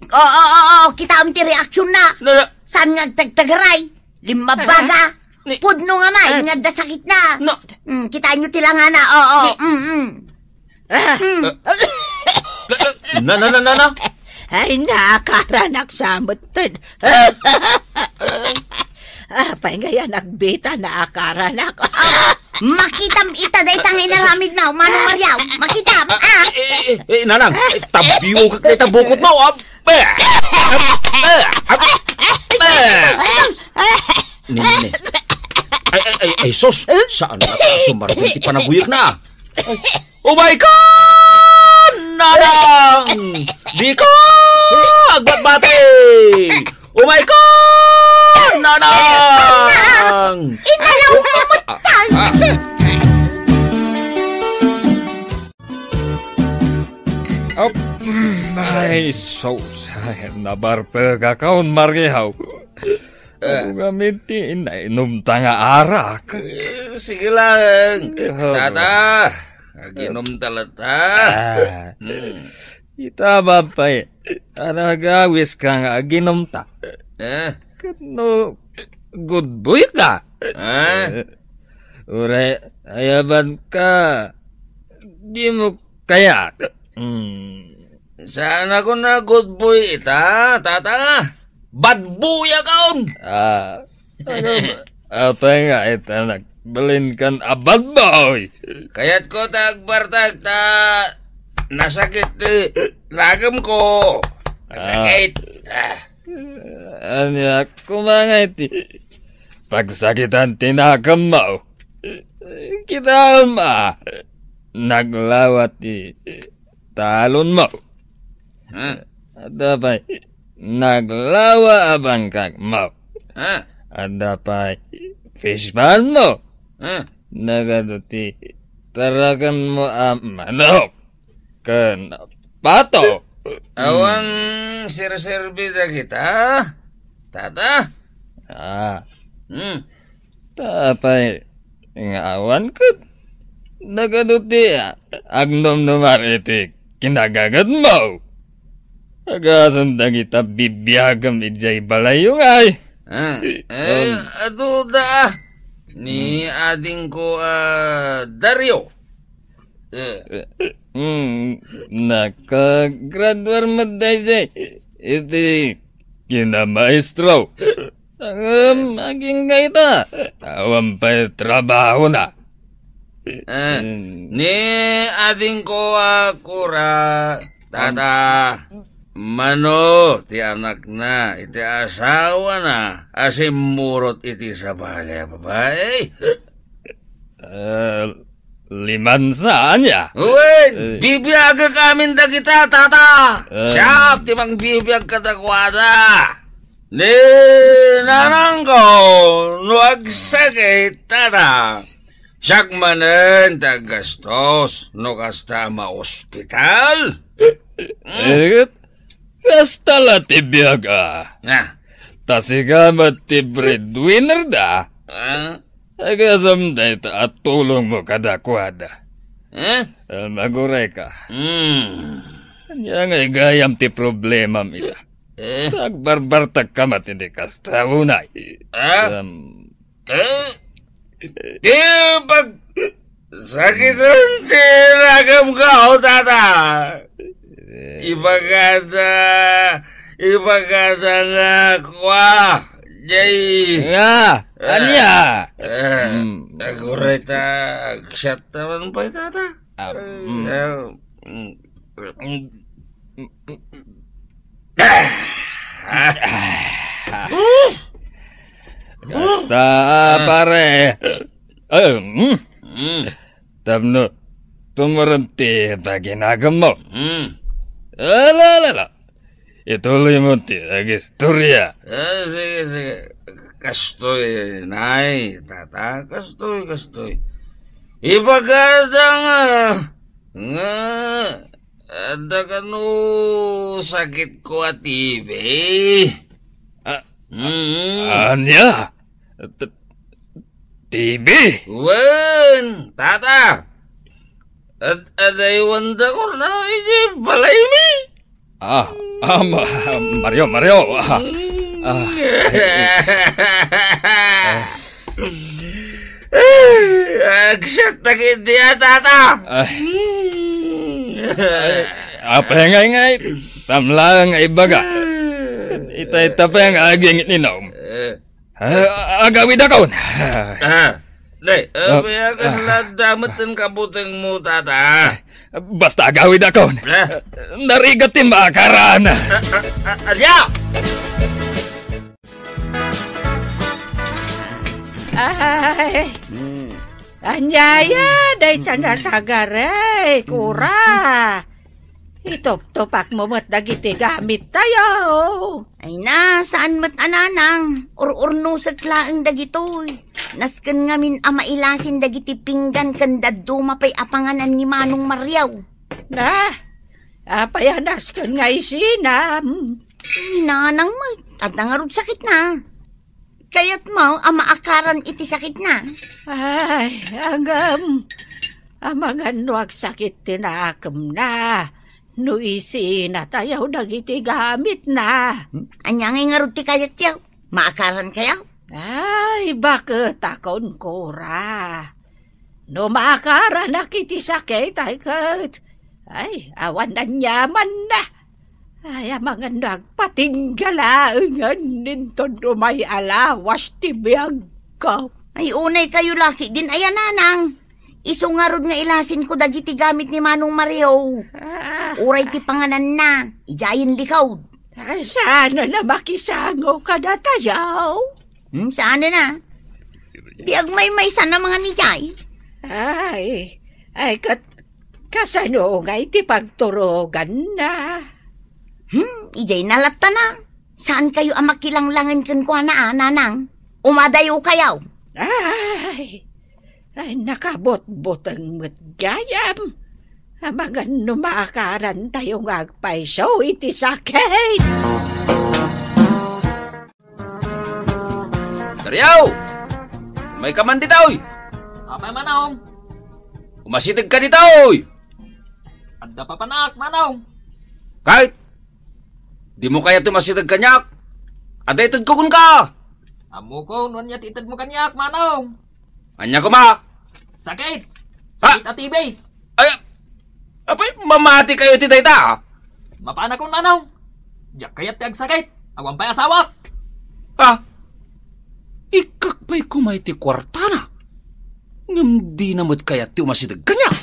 Oo, oo, oo, kitaem ti reaksion na. Na, na. Saan nga agtagtagaray? Limmabaga. Ah. Ni- Pudno nga may, ah, nga adda sakitna. Na- Mm, kitaenyo ti langana. Oo, ni- mm, mm. Ah. Hmm. Na, na, na, na, na? Ay, naakaranak sa metten. Apay nga yan, nagbita, naakaranak. Makitam ita dayta nga inaramid na, Manong Maria. Makitam, ah. Eh, eh, eh, eh, nanang, eh, tabiwak dayta bukod mo, ah. Ba! Ba! Ba! Ni, ni, ni. Ay, ay, ay, ay, sus! Saan na ta sumardeng ti panaguyek na? Umay ka, nanang! Di ka agbatbati! Umay ka, nanang! Inalaw mo, ah, ah, ah. Apay, sus, ay, nabartek a kaon, Mariaw. Eh. Adu kami ti nainomta nga arak. Eh, sige lang. Oh. Tata, aginomta latta. Ah. Hmm. Ita, apay, a nagawis ka nga aginomta. Eh? Ket no, good boy ka. Ah? Eh, uray, ayaban ka. Di mo kaya. Hmm. Saan ako na good boy ita, tata? Bad boy akon! Ah, ano ba? Apay nga ita nagbalinkan a bad boy? Kayatko ta agbartak ta nasakit ti nagemko. Nasakit. Ah. Ah. Ania, kumangay ti pagsakitan ti nagemmo. Kitaem a naglawa ti talonmo. Ah. Adda pay naglawa a bangkagmo. Ah. Adda pay fish pond mo. Ah. Nagadu ti tarakenmo a manok ken pato. Awan serserbi dagita, tata? Ah. Hmm. Apay nga awan ket nagadu ti agnumnumar iti kinagagedmo. Agasem dagita bibiagem idiay balayyo ngay. Ah, eh, um, adu da, ah. Ni adingko a Dario. Eh. Mm, nakagraduar met daydiay iti kinamaestro. Ngem agingga ita, awan pay trabahona. Eh, mm, ni adingko a kura, tata, mano ti anakna iti asawana a simmurot iti sabali a babai? Eh, limansa, ania? Wen, eh, bibiagek amin dagita, tata. Eh. Siak ti mangbibiag kadakuada. Ni nanangko, no agsakit, tata, siak manen ti aggastos no kasta a maospital. Eh, kasta la ti biag, a. Ah. Ta sika met ti breadwinner da. Ah? Agasem dayta a tulongmo kadakuada. Eh? Ah, maguray ka. Hmm. Ania ngay gayam ti problemam ita? Eh? Agbarbartak ka met iti kasta unay. Ah? Um, eh? Ti pag-, sakiten ti ragam ko, tata. Ibagada, ibagada nga kua, jay. Nga, ah, ania? Ah, hmm. Aguray ta, agsiat naman pa, tata. Ah, hmm. Ah, hmm. Kasta, ah, pare. Ay, mm. Mm. Tapno tumurot ti paginagammo. Mm. Ala, ala, ala. Ituloy mo ti agistorya. Ah, sige, sige. Kastoy, nay, tata. Kastoy, kastoy. Ibagada nga, nga, adda kano sakit ko a T B. Ah, mm. Ania? T-, T B? Wen, tata. Ad-, adaywandakon na iti balaymi. Ah, ah, Ma-, Mario, Mario. Ah, ah. Ay, agsiat ta ketdi a, tata. Ay. Ay, apay ngay ngay, tamla nga ibaga. Ita, ita pa nga aging inom. Eh. Ah, agawidakon. Ah, ne, Ah, apay a kasla ah. Damet ten kabuteng mo, tata? Basta agawidakon. Ah. Narigat ti makaran. Ah, ah, ah, asya! Ay. Hmm. Ania aya, dayta natagaray, kura. Ituptupakmo met dagiti gamittayo. Ay na, saan met a nanang, ur-urnosek laeng dagitoy. Nasken ngamin a mailasin dagiti pinggan ken dadduma pay a panganan ni Manong Mario. Na, apay a nasken nga isinam? Ni nanang met, adda ngarud sakitna. Kayatmo a maakaran iti sakitna? Ay, agam, amangan no agsakit ti nakemna. No isinatayo dagiti gamitna. Hmm? Ania ngay ngarud ti kayatyo? Maakarankayo? Ay, baketakon, kura. No maakaranak iti sakit, ay ket, ay, awan aniamanna. Ay, amangan no agpatingga laengen inton umay a lawas ti biagko. Ay, unay kayo laki din, aya nanang. Isu ngarud nga ilasinko dagiti gamit ni Manong Mario. Ah. Uray ti pangananna, idiayen likod. Ay, saan a makisango kadatayo? Hmm, saan na? Di agmaymaysan a mangan idiay. Ay, ay, kat-, kasano ngay ti pagturoganna? Hmm, idiay na latta na. Saan kayo a makilanglangen kenkuana, a, nanang? Umadayo kayo. Ay, ay, nakabutbuteng met gayam. Amangan no maakaran tayo nga agpayso iti sakit. Dariaw! Umay ka man ditoy! Apay, Manong? Umasiteg ka ditoy! Adda papanak, Manong. Kahit di mo kayat umasiteg kaniak, adda ited ko kunka! Ammokon, ania ti ited mo kaniak, Manong? Ania koma? Sakit! Ha? Sakit a T B! Ay, apay, mamati kayo ti dayta, ah? Mapanakon, Manong. Diak kayat ti agsakit. Awan pay asawak. Ha? Ikkak pay koma iti kuartana. Ngem dina met kayat ti umasiteg kaniak.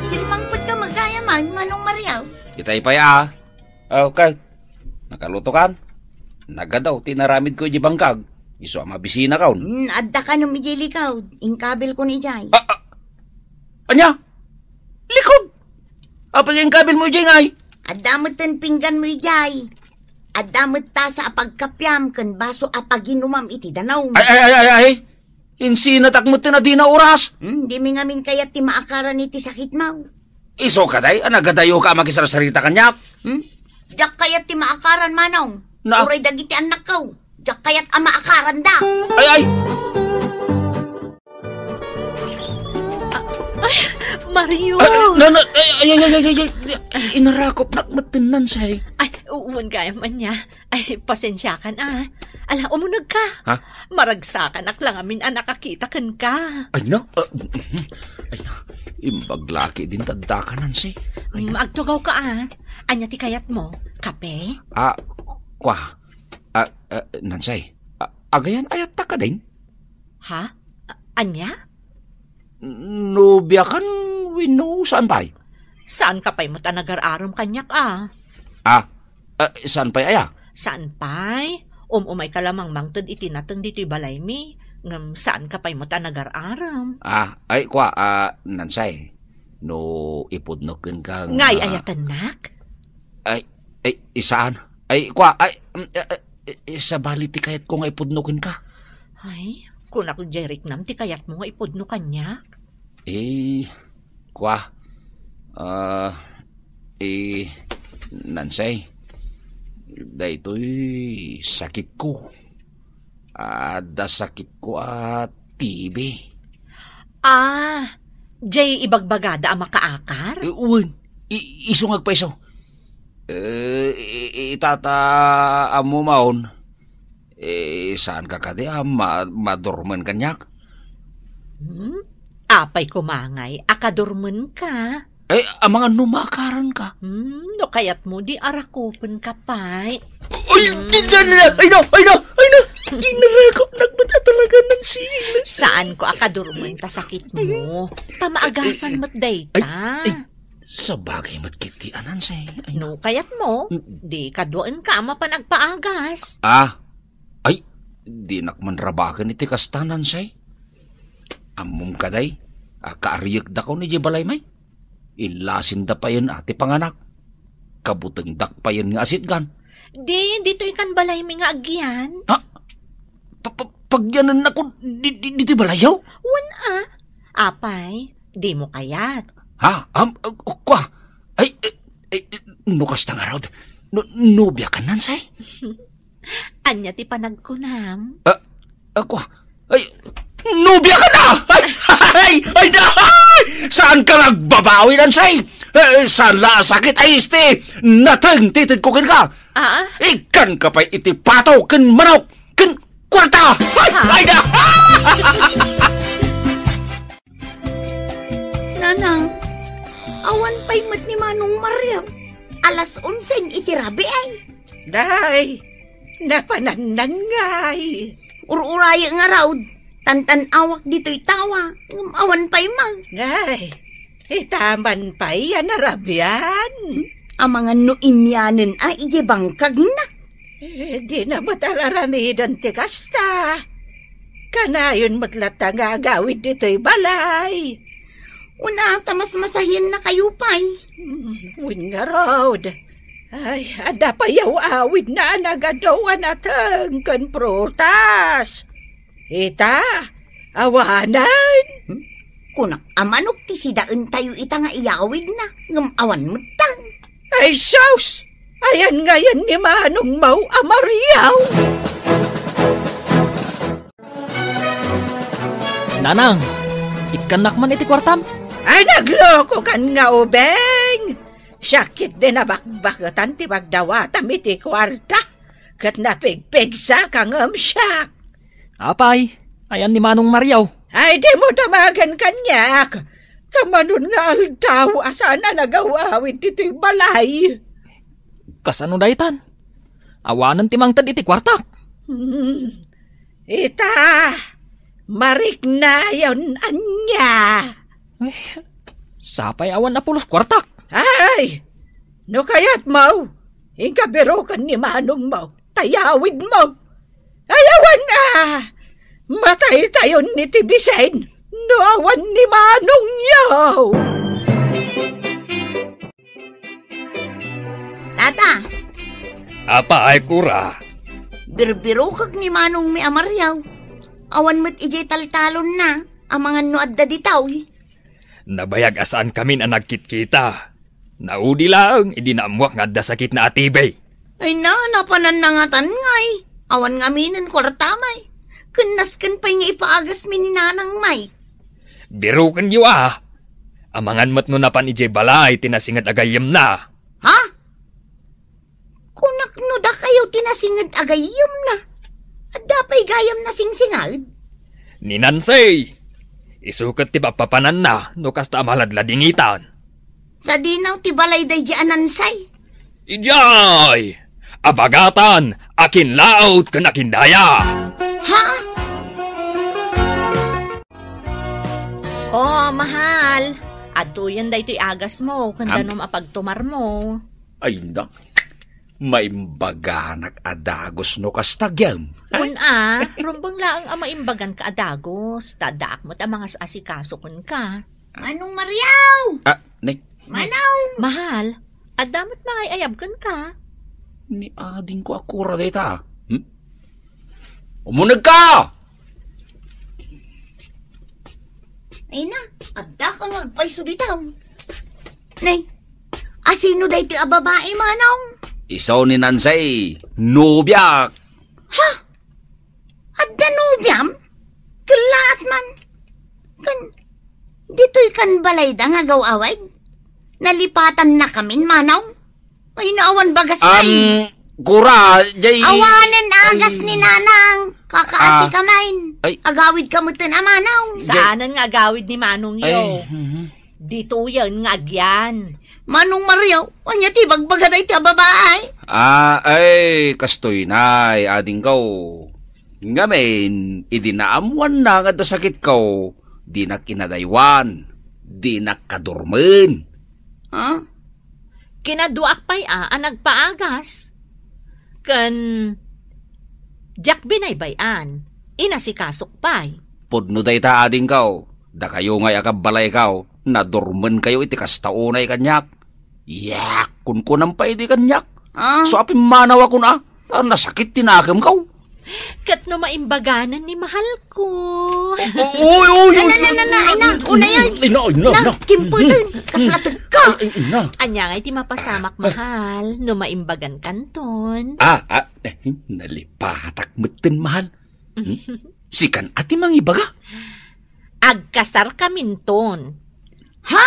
Simmangpet ka met gayam, Manong Mario. Itay pay, ah. Okay. Nakalutokan. Nagadaw ti naramidko iti bangkag. Isu a mabisinakon. Mm, adda kanom iti likod. Inkabilkon idiay. Ah, ah. Ania? Likod? Apay inkabil mo idiay ngay? Adda met ten pinggan mo idiay. Adda met tasa a pagkapiam ken baso a paginumam iti danum. Ay, ay, ay, ay, ay. Insinatak met ten a dina oras. Hmm, dimi ngamin kayat ti maakaran iti sakitmo. Isu kadi a nagadayo ka a makisarsarita kaniak? Hmm? Diak kayat ti maakaran, Manong. Na? Uray dagiti annakko. Diak kayat a maakaranda. Ay, ay! Ah, ay, Mario! Ah, na, na, ay, ay, ay, ay, ay, ay, ay, inarakopnak met ten, Nansay. Ay, wen gayam ania. Ay, pasensiakan, ah. Ala, umuneg ka. Ha? Maragsakanak la ngamin a nakakita kenka. Ay, na? Ah, ay, na. Imbag laki din tadda ka, Nansay. Ay, Mm, na. Agtugaw ka, ah. Ania ti kayat mo? Kape? Ah, kwa. Ah, ah, Nansay. Ah, agayan ayatta ka din? Ha? A-, ania? Nobia kan wenno saan pay? Saan ka pay met a nagar-arem kaniak, a? Ah, ah, saan pay aya? Saan pay? Um-umay ka la mangmangted iti nateng ditoy balaymi, ngem saan ka pay met a nagar-arem. Ah, ay, kwa, ah, Nansay, no ipudno kenka nga Ngay ayatennak? Ay, ay, saan? Ay, kwa, ay, mm, eh, eh, eh, sabali ti kayatko nga ipudno kenka. Ay, kunak diay riknam ti kayatmo nga ipudno kaniak. Eh, kwa, ah, eh, Nansay, daytoy sakitko. Adda sakitko a T B. Ah, jay ibagbagada a makaakar? Eh, wen, i-, isu nga agpayso. Eh, i-, i-, itata ammo maon. Eh, saan ka kadi a ma-, madurmen kaniak? Hmm? Apay koma ngay a kadurmenka? Ay, amangan no maakaranka. Hmm, no kayatmo, di arakupenka pay. Ay, di, di, di, ay na, ay na, ay na. Inarakupnak met a talaga, Nancy. Saanko a kadurmen ta sakitmo. Ta maagasan met dayta. Ay, ay, sabagay met ketdi a, Nancy. Ay, no kayatmo, di kaduaenka a mapan agpaagas. Ah, ay, dinak man rabaken iti kasta, Nancy. Ammom kadi a kaariyekdakon idiay balaymi? Illasinda payen a ti panganak. Kabutengdak payen nga asitgan. Di, ditoy kan balaymi nga agyan. Ha? Pa-, pa-, pagyanennakon di, di, ditoy balayyo? Wen a. Apay, dimo kayat? Ha? Am, uh, kua? Ay, ay, ay, no kasta ngarud, no, nobiakan, Nancy? Ania ti panagkunam? Ah, ah, kua? Ay, nobiakan a! Ay, ay, ay, na! Ay! Saanka nga agbabawi, Nancy? Eh, saan la a sakit a isti? Nateng ti tedko kenka. Ah? Ikkanka pay iti pato ken manok ken kuarta. Ay, ay, na! Nanang, awan pay met ni Manong Mario. Alas onse iti rabii. Day, napanannan ngay. Ur-urayo ngarud, tantan-awak ditoy tawa, ngem awan pay mang. Day, itaman pay a narabian. Amangan no immianen a idiay bangkagna. Eh, di na met ar-aramiden ti kasta. Kanayon met latta nga agawid ditoy balay. Una, ta masmasahiennakayo pay. Hmm, wen ngarud. Ay, adda pay aw-awidna a nagadu a nateng ken prutas. Ita, awanen. Hmm? Kunak a manok ti sidaentayo ita nga iyawidna, ngem awan metten. Ay, sus! Ayan ngayen ni Manong Mau a Mariaw? Nanang, ikkannak man iti kuartam? Ay, naglokokan nga ubing! Siak ketdi nabakbaketan ti pagdawatam iti kuarta, ket napigpigsaka ngem siak. Apay, ayan ni Manong Mario? Ay, dimo damagen kaniak. Kamanon nga aldaw a saan a nagaw-awid ditoy balay. Kasano daytan? Awanen ti mangted iti kuartak. Hmm. Ita, mariknayon ania. Ay, sapay awan a pulos kuartak. Ay, no kayatmo, inka biroken ni manongmo, ta iyawidmo. Ay, awan a! Mataytayon iti bisin no awan ni manongyo! Tata! Apay, Kura? Birbirokek ni manongmi a Mariaw. Awan met idiay taltalonna, amangan no adda ditoy. Nabayag a saankamin a nagkitkita. Naudi laeng idi naammoak nga adda sakitna a T B. Ay na, napananna ngatan ngay. Awan ngaminen kuarta may. Ken nasken pay nga ipaagasmi ni nanang may. Birokenyo a. Amangan met no napan idiay balay ti nasinged a gayyemna. Ha? Kunak no dakayo ti nasinged a gayyemna. Adda pay gayyemna singsinged? Ni Nancy. Isu ket ti papapananna no kasta a maladladingitan. Sadino ti balay daydi a Nancy? Idiay! Abagatan, akinlaot ken akindaya. Ha? Oh, mahal. Adtoyen daytoy agasmo, ken Am- danom a pagtumarmo. Ay, na. Maimbaganak a dagus no kasta, Gem. Wen a, rumbeng laeng a maimbaganka a dagus, ta addaak met a mangas-asikaso kenka. Manong Mariaw! Ah, ni? Manong! Mahal, adda met mangay-ayab kenka. Ni adingko a Kura dayta. Hmm? Umunegka! Ay na, adda ka nga agpayso ditaw. Nay, asino daytoy a babae, manong? Isu ni Nancy, nobiak. Ha? Adda nobiam? Kellaat man. Kan, ditoy kan balayda nga agaw-awid? Nalipatannakamin, manong? Ay, naawan bagas. Am, Kura, jay... Awanen agas ni nanang. Kakaasi Ah. ka man. Ay. Agawid ka met ten a Manong. Saanen nga agawid ni Manong Yo. Ay, mhm. Ditoyen nga agyan. Manong Mario, ania ti ibagbaga daytoy a babai? Ah, ay, kastoy nay, adingko. Ngamin, idi naammoanna nga adda sakitko, dinak inadaywan, dinak kadurmen. Ha? Kinaduaak pay a, a nagpaagas. Ken diak binaybay-an, inasikasok pay. Pudno dayta, adingko. Dakayo ngay a kabbalayko, nadurmenkayo iti kasta unay kaniak. Yak, kunkunam pay idi kaniak. Ah? So, apimmanaw a kun a, ta nasakit ti nakemko. Ket no maimbaganen ni mahalko. Uy, uy, Na, uy, na, na, uy, na, na, uy, ay, na, uy, una yan. Ay, na, ay, na, Na, na. Kimputen, kasla tegka. Ay, ay, na. Ania ngay ti mapasamak, mahal, no maimbagan kanton? Ah, ah, eh, nalipatak metten, mahal. Hmm? Sikan a ti mangibaga? Agkasar kaminton. Ha?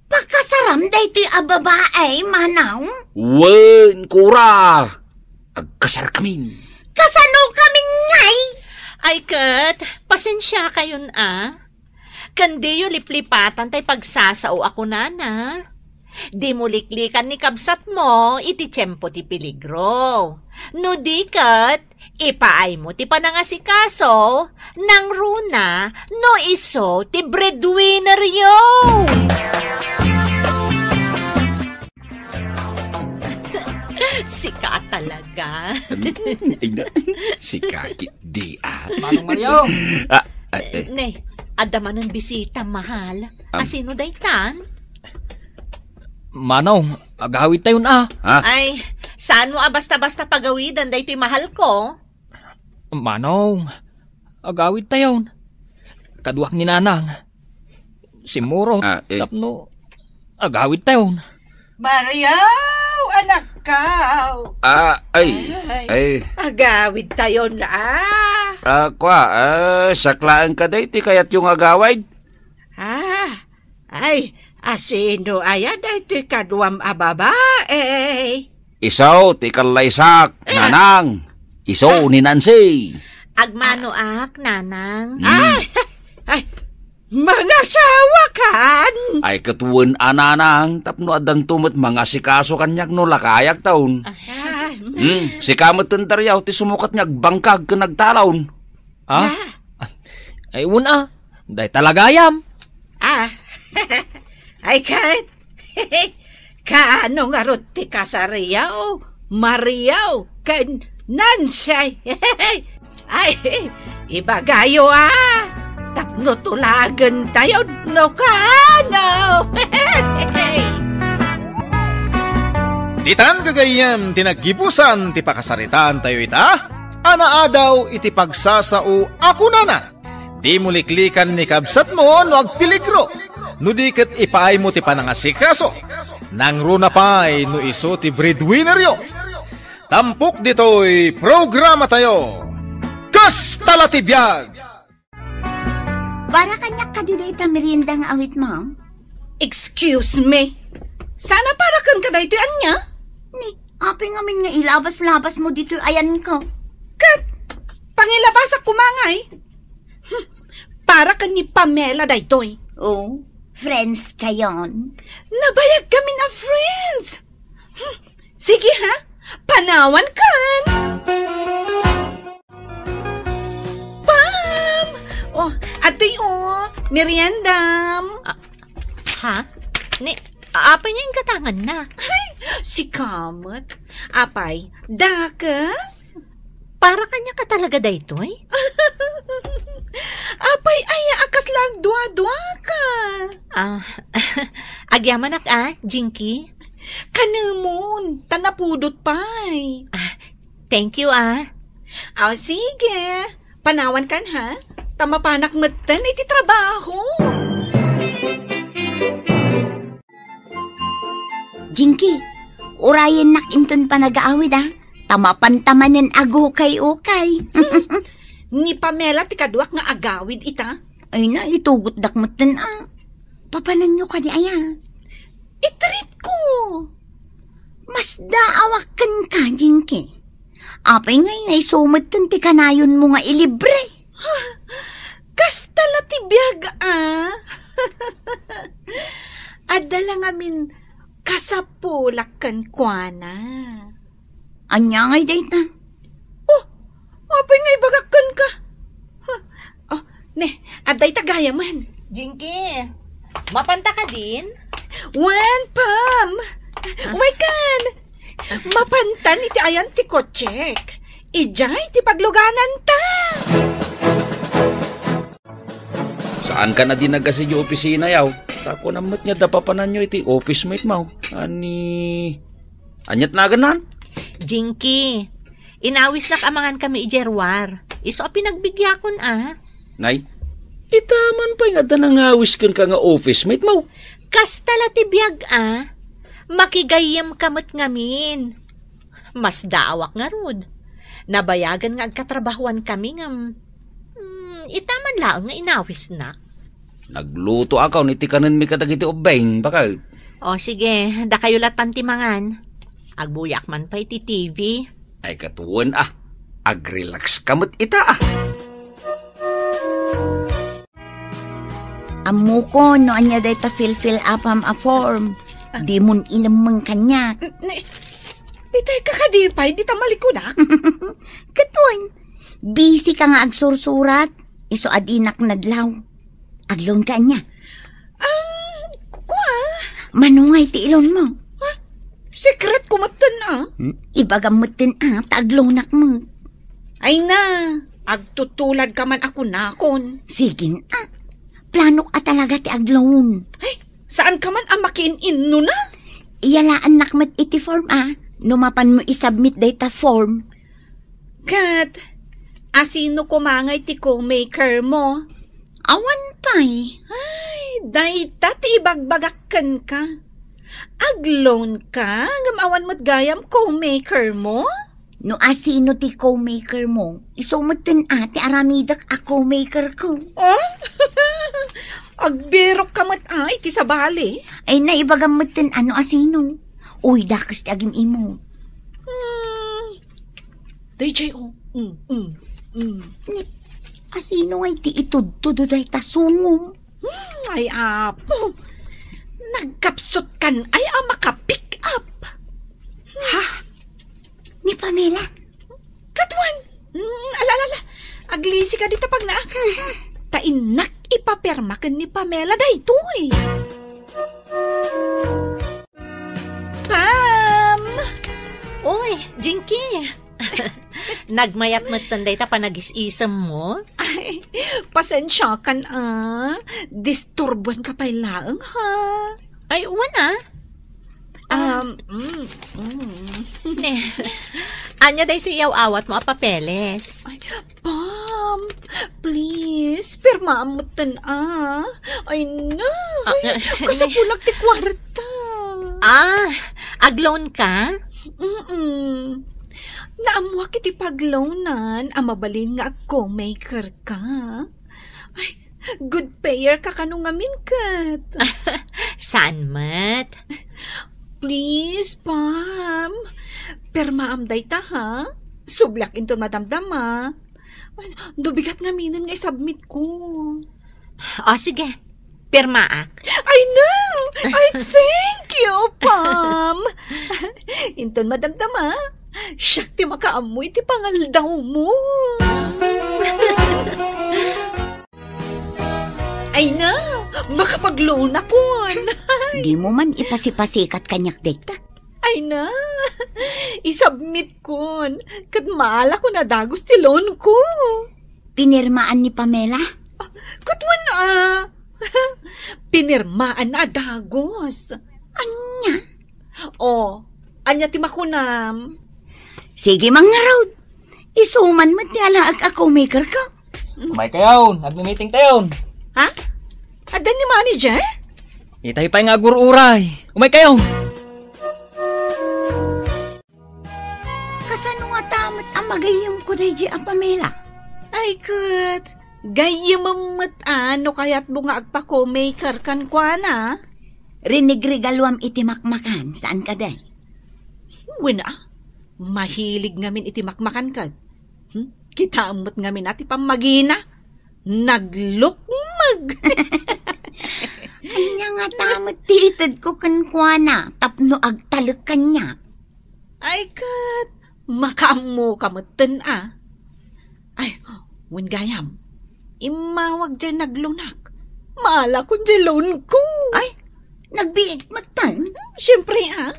Pakasaram daytoy a babae, Manong? Wen, Kora. Agkasar kamin. Kasano kamin ngay? Ay, ket, pasensia kayon a. Ken diyo liplipatan tay pagsasao a kunana. Di mo liklikan ni kabsatmo iti tiempo ti peligro. No di ket, ipaaymo ti panangasikaso, nangruna no isu ti breadwinneryo. Sika talaga. Ay, na, sika ketdi, ah. Manong Mario! Ah, ah, eh. Ne, adda manen bisita, mahal. Am. Asino daytan? Manong, agawidtayon, ah. Ha? Ay, saan mo a basta-basta pagawiden daytoy mahalko? Manong, agawidtayon. Kaduak ni Nanang. Simmurot, Ah, eh. tapno agawidtayon. Mario, anakko. Ah, ay, Ay, ay. Agawidtayon, ah. Ah, kwa, ah, saklaen ka day ti kayatyo nga agawid? Ah, ay, asino aya daytoy kaduam a babae? Isu ti kallaysak, Ah. Nanang. Isu Ah. ni Nancy. Agmanoak, Nanang. Hmm. Ay, ay, mangasawakan? Ay, ket wen a, Nanang, tapno addanto met mangasikaso kaniak no lakayakton. Ah. Hmm, sika met ten Dario ti sumukat nga agbangkag ken agtalon. Ah? Ah. Ay, wen a. Dayta la gayam. Ah. Ay, ket. Kaano ngarud ti kasariyo, Mario, ken Nancy? Ay, ibagayo, ah. Tapno tulagentayo no kaano. Ditan gagayyem ti naggibusan ti pakasaritaantayo ita, a naadaw iti pagsasao a kunana, Dimo liklikan ni kabsatmo no agpeligro, no di ket ipaaymo ti panangasikaso. Nangruna pay no isu ti breadwinneryo. Tampok ditoy programatayo, Kasta la ti biag! Para kaniak kadi dayta merienda nga awitmo? Excuse me. Saan a para kenka daytoy ania? Ni, apay ngamin nga ilabas-labasmo ditoy ayanko? Ket, pangilabasak koma ngay. Hmm, para ken ni Pamela daytoy. Oh, friends kayon? Nabayag kami a friends. Hmm, sige ha, panawan kan. Pam! Oh, atoy, oh, meriendam. Ah, ha? Ni, apay nga inkatangan na? Ay, sika met. Apay, dakes? Para kaniak talaga daytoy? Apay, aya a kasla agduadua ka? Ah, agyamanak a, Jinky. Kanemon, ta napudot pay. Ah, thank you, ah. Aw, sige. Panawan kan, ha? Ta mapanak metten iti trabaho. Jinky, urayennak inton panagaawid, ah. Ta mapanta manen agukay-ukay. Ni Pamela ti kaduak nga agawid ita. Ay na, itugotdak metten, ah. Papananyo kadi aya? I-treat ko. Masdaawak kenka, Jinky. Apay ngay nga isu metten ti kanayonmo nga ilibre? Kasta la ti biag, a. Adda la ngamin kasapulak kenkuana. Ania ngay dayta? Oh, apay nga ibagak kenka? Huh. Oh, ne, adda ita gayamen. Jinky, mapanta kadin? Wen, Pam! Ah. Umaykan! Mapantan iti ayan ti kotsek. Idiay ti paglugananta. Saankan a di nagasidiay opisina, yaw? Ta kunam met nga adda papananyo iti office mate mo. Ani, aniat nagannan? Jinky, inawisnak a mangankami idiay ruar. Isu a pinagbigyakon, a. Nay, ita man pay nga adda nangawis kenka nga office mate mo. Kasta la ti biag, a. Makigayyemka met ngamin. Masdaawak ngarud. Nabayagen nga agkatrabahuan kami ngem, hmm, ita man laeng nga inawisnak. Nagluto ako iti kanenmi kadagiti ubbing, bakit? O, sige, dakayo latan ti mangan. Agbuyak man pay ti T V. Ay, katuen, a. Agrelax ka met ita, a. Ammokon no ania dayta fill-fill upam a form. Ah. Dimon ilemmeng kaniak. N-, ni-, itay ka kadi pay, dita malikudak? Katuen, busy ka nga agsursurat, isu a dinak nadlaw. Ag-loan ka ania? Ah, ku-, kua? Mano ngay ti i-loan mo? Ha? Secret ko metten, a. Hmm? Ibagam metten, a, ta ag-loanak met. Ay na, agtutulad ka man a kunakon. Sige, a. Planok a talaga ti ag-loan. Ay, saan ka man a makiin-inno na? Iyalaannak met iti form, a. No mapan mo isubmit dayta form. Ket, asino koma ngay ti co-maker mo? Awan pay. Ay, dayta ti ibagbagak kenka. Ag-loan ka, ngem awan met gayam co-maker mo? No asino ti co-maker mo, isu metten a ti aramidek a co-maker ko. Ah? Agbirok ka met a iti sabali? Ay, naibagam metten a no asino. Uy, dakes ti agim-imot. Hmm. Dayjay, o. Mm, mm, mm. Ni, asino ngay ti itudtudo dayta sungom? Hmm, ay, apo. Nagkapsut kan ay a maka-pick up. Ha? Ni Pamela? Katuen. Mm, ala, ala, ala. Aglisi ka dita pagnaak. Ta innak ipapirma ken ni Pamela daytoy. Pam! Oy, Jinky! Nagmayat metten dayta panagis-isem mo? Ay, pasensiakan a. Disturbuan ka pay laeng, ha? Ay, wen a. Um, mm, mm. Ne. Ania daytoy iyaw-awat mo a papeles? Ay, Pam, please, pirmaam metten a. Ay na, ah, ay, ah, kasapulak ti kuarta. Ah, ag-loan ka? Mm-mm. Naammoak iti pag-loanan a mabalin nga ag-co-maker ka. Ay, good payer ka kano ngamin ket. Saan met? Please, Pam. Pirmaam dayta, ha? Subliak inton madamdama. Ay, no bigat ngaminen nga isubmit ko. O, sige. Pirmaak. I know! I thank you, Pam! Inton madamdama, siak ti makaammo iti pangaldaw mo. Ay na, makapag-loan akon. Dimo man ipasipasikat kaniak dayta. Ay na, isubmit kon, ket maalakon a dagus ti loan ko. Pinirmaan ni Pamela? Ah, katuen a. Pinirmaan a dagus. Ania? O, ania ti makunam? Sige, mangarud. Isu man met ti alaek a co-maker ko. Umay kayon, agmi-meeting tayon. Ha? Adda ni manager? Itay pay nga agur-uray. Umay kayon. Kasano nga ta met a magayyem ko daydi a Pamela? Ay, ket, gayyemem met a no kayatmo nga agpa-co-maker kenkuana. Rinigregaluam iti makmakan, saan kadi? Wen a. Mahilig ngamin iti makmakan ket. Hmm? Kitaem met ngamin a ti pammagina. Naglukmeg. Ania ngata met ti itedko kenkuana tapno agtalek kaniak? Ay ket, makaammoka metten a. Ay, wen gayam, immawag diay naglunak. Maalakon diay loanko. Ay, nagbiit metten? Siempre a.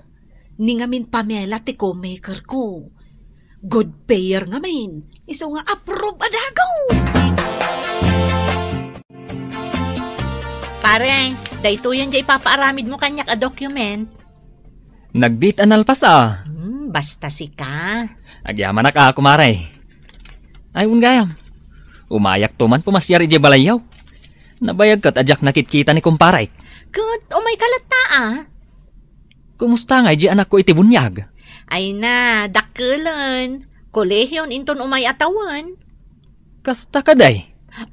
Ni ngamin Pamela ti co-maker ko. Good payer ngamin. Isu nga approve a dagus. Pare, daytoyen diay ipapaaramidmo kaniak a document. Nagbiit a nalpas a. Hmm, basta sika. Agyamanak a, kumare. Ay, wen gayam. Umayakto man pumasiar idiay balayyo. Nabayag ket a diak nakitkita ni kumparek. Ket umayka latta a. Kumusta ngay diay anakko iti buniag? Ay na, dakkelen. Kolehion inton umay a tawen. Kasta kadi?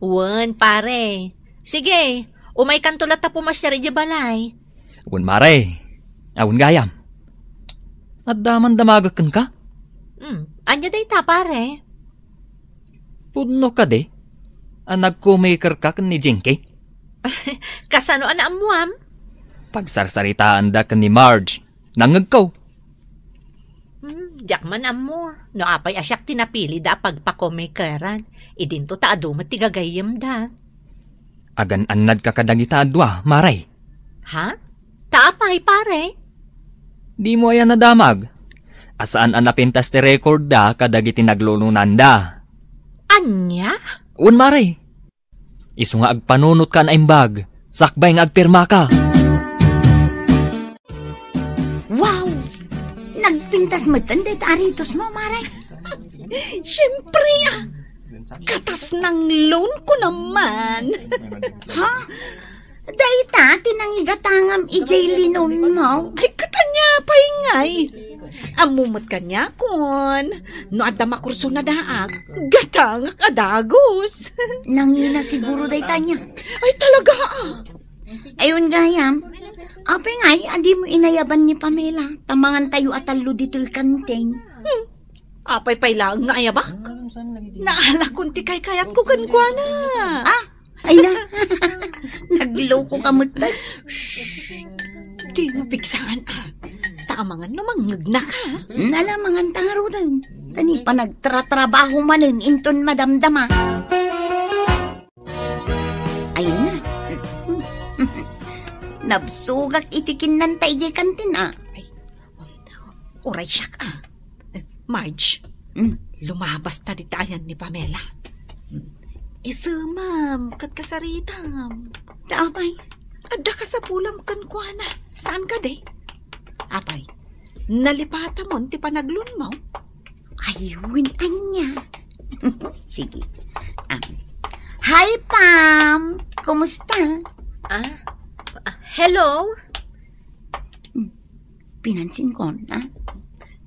Wen, pare. Sige, umaykanto latta pumasiar idiay balay. Wen, mare. A, wen gayam. Adda man damagek kenka? Hmm, ania dayta, pare? Pudno kadi a nag-co-maker ka ken ni Jinky? Kasano a naammuam? Pagsarsaritaanda ken ni Marge. Nangngegko. Hmm, diak man ammo no apay a siak ti napilida a pagpa-co-makeran. Idinto ta adu met ti gagayyemda. Agan-annadka kadagita a dua, mare? Ha? Ta apay, pare? Dimo aya nadamag a saan a napintas ti record da kadagiti naglulunanda? Ania? Wen, mare. Isu nga agpanunotka a naimbag, sakbay nga agpirmaka. Wow! Nagpintas metten dayta a ritos mo, mare? Siempre, a. Katas nang loan ko naman. Ha? Dayta ti nangigatangam idiay linonmo? Ay, ket ania pay ngay? Ammo met kaniakon, no adda makurso na daak, gatangak a dagus. Nangina siguro dayta ania? Ay, talaga, a. Ay, wen gayam, apay ngay a dimo inayaban ni Pamela, ta mangantayo a tallo ditoy kantin. Hmm. Apay pay laeng nga ayabak? Naalakon ti kaykayatko kenkuana. Ah, ay na. Naglokoka met, day. Shh! Di mo pigsaan, a. Ta amangan no mangngegnaka. Nala, manganta ngaruden. Ta ni panagtratrabaho manen inton madamdama. Ay na. Nabsogak iti kinnanta idiay kantin, a. Ay, uray siak, a. Eh, Marge, mm, lumabas ta dita ayan ni Pamela. Mm. Isemam ket kasaritam. Ta apay? Adda kasapulam kenkuana. Saan kadi? Apay, nalipatamon ti panagloanmo? Ay, wen ania. Sige. Um, hi, Pam! Kumusta? Ah, ah, hello? Hmm, pinansinkon, a?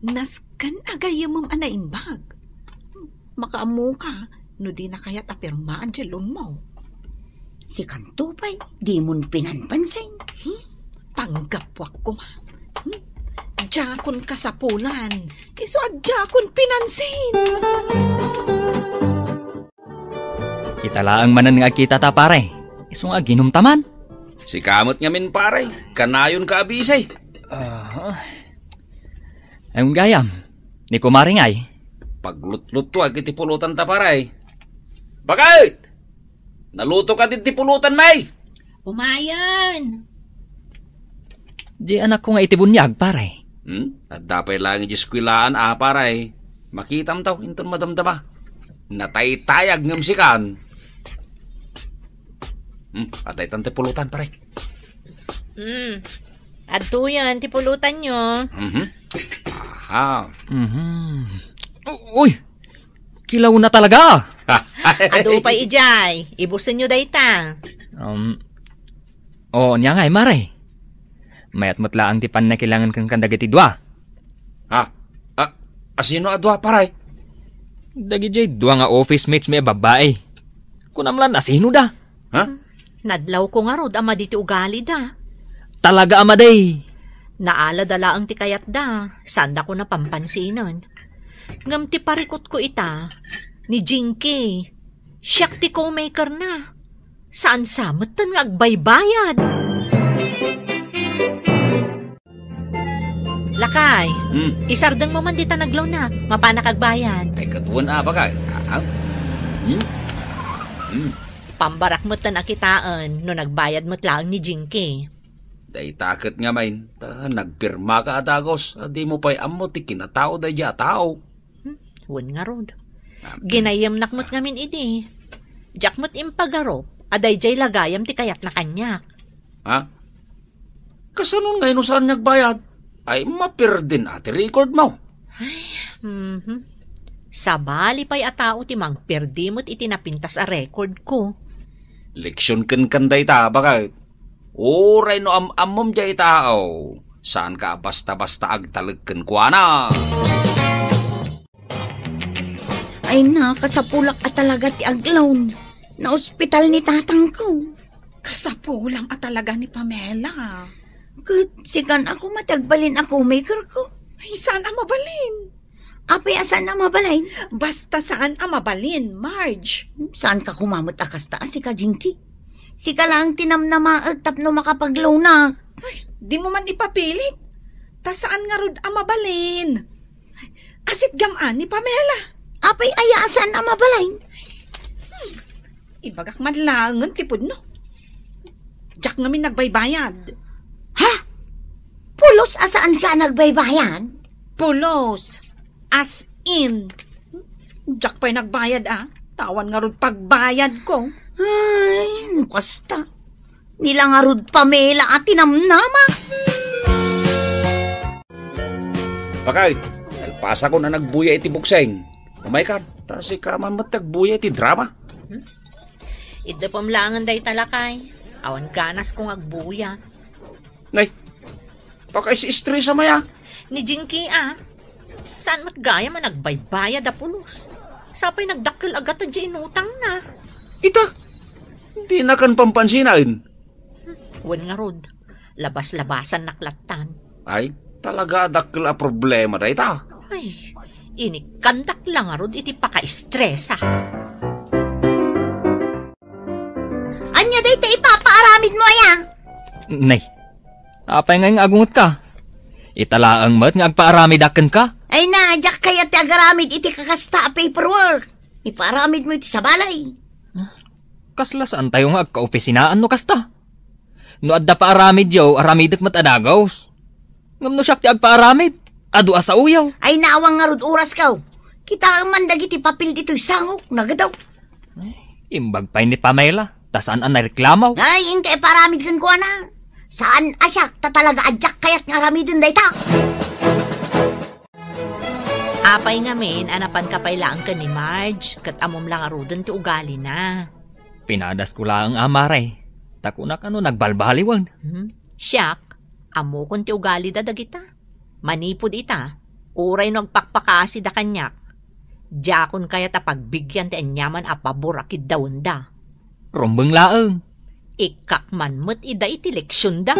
Nasken a gayyemem a naimbag. Makaammoka no dina kayat a pirmaan diay loanmo. Sikanto pay, dimon pinanpansin. Hmm? Panggapuak koma. Hmm? Diakon kasapulan. Isu a diakon pinansin. Ita laeng manen nga agkitata, pare. Isu nga aginumta man. Sika met ngamin, pare. Kanayonka a bisi. Ah. Ay, gayam, ni kumare ngay? Paglutlutuak iti pulotanta, pare. Bakit? Nalutoka ti pulutan, may? Umayen. Di anakko nga iti buniag, pare. Hmm? Adda pay laeng idiay eskuelaan, a, pare. Makitam taw, inton madamdama. Nataytayag ngem sikan. Hmm, adda itan ti pulutan, pare. Hmm. Adtoyen ti pulutanyo. Mhm. Aha. Mhm. U-, uy! Kilawna talaga! Adu pay idiay. Ibusenyo dayta. Um, o, nia ngay, mare. Mayat met laeng ti pannakilangen ken kadagiti dua. Ha? A, asino a dua, pare? Dagidiay dua nga office mates mi a babbai. Kunam lan, asino da? Ha? Nadlawko ngarud a madi ti ugalida. Talaga a madi. Naalada laeng ti kayatda, saandakon a pampansinen. Ngem ti parikutko ita, ni Jinky, siak ti co-makerna. Saan sa metten nga agbaybayad. Lakay, Hmm. isardengmo man dita nag-loanak, mapanak agbayad. Ay, ket wen a, bakay. Ah, ah. Hmm? Hmm. Pambarak metten a kitaen no nagbayad met laeng ni Jinky. Dayta ket ngamin, ta nagpirmaka a dagus, a dimo pay ammo ti kinatao daydiay a tao. Hmm, wen ngarud. Ah, Ginayyemnak met ngamin idi. Diak met impagarup a daydiay la gayam ti kayatna kaniak. Ha? Kasano ngay no saan nga agbayad? Ay, maperdin a ti record mo. Ay, mhm. Sabali pay a tao ti mangperdi met iti napintas a record ko. Leksion kenka dayta, bakay. Uray no am-ammom diay tao, saanka a basta-basta agtalek kenkuana. Ay na, kasapulak a talaga ti agloan. Naospital ni tatangko. Kasapulam a talaga ni Pamela. Ket sikan ako met ti agbalin a co-maker ko. Ay, saan a mabalin? Apay a saan a mabalin? Basta saan a mabalin, Marge. Saanka koma met a kasta a sika, Jinky. Sika laeng ti namnamaek tapno makapagloanak. Ay, dimo man ipapilit. Ta saan ngarud a mabalin. Asitgam a ni Pamela. Apay aya a saan a mabalin? Hmm. Ibagak man laengen ti pudno. Diak ngamin nagbaybayad. Ha? Pulos a saanka a nagbaybayad? Pulos. As in. Diak pay nagbayad, a. Awan ngarud pagbayadko. Ay, no kasta. Ni la ngarud Pamela a tinamnama. Bakay, nalpasakon a nagbuya iti boksing. Umaykan, ta sika man met ti agbuya iti drama. Hmm? Iddepem laengen dayta, lakay. Awan ganasko nga agbuya. Nay, pakaisi-stress a maya. Ni Jinky, a. Saan met gayam a nagbaybayad a pulos? Sapay nagdakkel a gatod diay inutangna. Ita, dinakan pampansinen. Wen ngarud, labas-labasannak lattan. Ay, talaga a dakkel a problema dayta. Ay, inikkandak la ngarud iti paka-estresa. Ania dayta ipapaaramidmo aya? Nay, apay ngay nga agungetka? Ita laeng met nga agpaaramidak kenka. Ay na, diak kayat ti agaramid iti kakasta a paperwork. Ipaaramidmo iti sabali. Kasla saantayo nga agkaopisinaan no kasta? No adda paaramidyo, aramidek met a dagus. Ngem no siak ti agpaaramid, adu a saoyo. Ay, awan ngarud orasko. Kitaem man dagiti papel ditoy sangok, nagadaw. Imbag pay ni Pamela, ta saan a nareklamo. Ay, inka ipaaramid kenkuana. Saan a siak, ta talaga a diak kayat nga aramiden dayta. Apay ngamin a napanka pay laeng ken ni Marge, ket ammom la ngaruden ti ugalina? Pinadasko laeng, a, mare. Ta kunak a no nagbalbaliwen. Hmm? Siak, ammokon ti ugalida dagita. Manipud ita, uray no agpakpakaasida kaniak, diakon kayat a pagbigian ti aniaman a pabor a kiddawenda. Rumbeng laeng. Ikkak man met ida iti leksionda.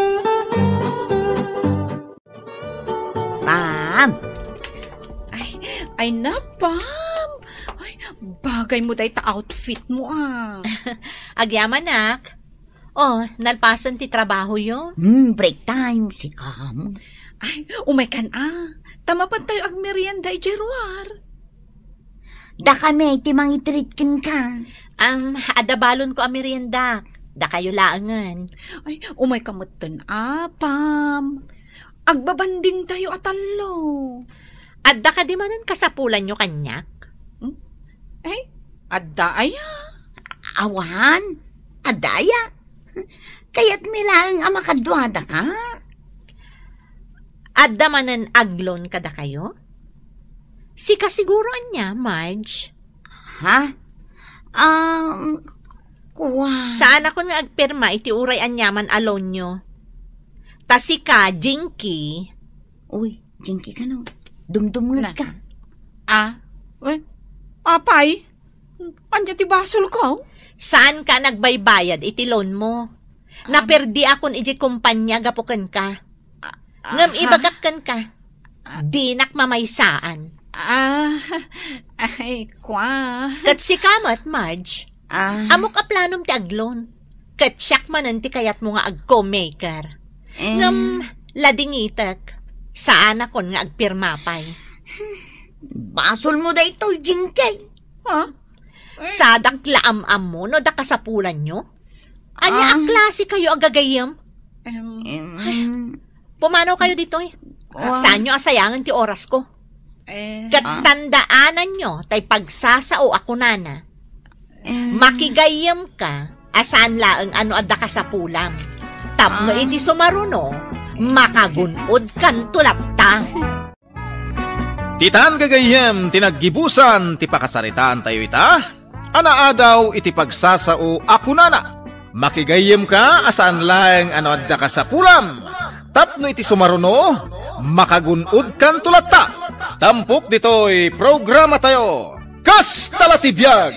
Pam! Ay, ay na, Pam! Ay, bagay mo dayta outfit mo, a. Agyamanak. Oh, nalpasen ti trabahoyo? Hmm, break time, sikam. Ay, umaykan, a. Ta mapantayo agmerienda idiay ruar. Dakami ti mangi-treat kenka. Am, adda balonko a merienda. Dakayo laengen. Ay, umayka metten, a, Pam. Agbabandingtayo a tallo. Adda kadi manen kasapulanyo kaniak? Hmm? Ay, adda aya? Awan, adda aya? Kayatmi laeng a makaduadaka? Adda manen agloan kadakayo? Sika siguro ania, Marge? Ha? Um, kua. Saanakon nga agpirma iti uray aniaman a loanyo. Ta sika, Jinky. Uy, Jinky kano? Dumdumngegka. Na. Ah? Uy, apay? Ania ti basolko? Saanka nagbaybayad iti loan mo? Ah. Naperdiakon idiay kompania gapu kenka. Ah, Ngem ibagak kenka, dinak mamaysaan. Ah, ay, kwa. Ket sika met, Marge. Ah. Ammok a planom ti agloan. Ket siak manen ti kayatmo nga agco-maker. Eh. Ngem, ladingitek, saanakon nga agpirma pay. Basolmo daytoy, Jinky. Ha? Sadak la am-ammo no da kasapulanyo? Ania a Ah. klase kayo a gagayyem? Em, Em, Pumanaw kayo ditoy. Wa- Saanyo a sayangen ti orasko. Eh. Ket Ah. tandaananyo tay pagsasao a kunana. Eh. Makigayyem ka a saan laeng a no adda kasapulam. Tapno Ah. iti sumaruno, makagun-od kanto latta. Ditan gagayyem ti naggibusan ti pakasaritaan tayo ita, a naadaw iti pagsasao a kunana, makigayyem ka a saan laeng a no adda kasapulam, tapno iti sumaruno, makagun-od kanto latta. Tampok ditoy programa tayo. Kasta la ti biag!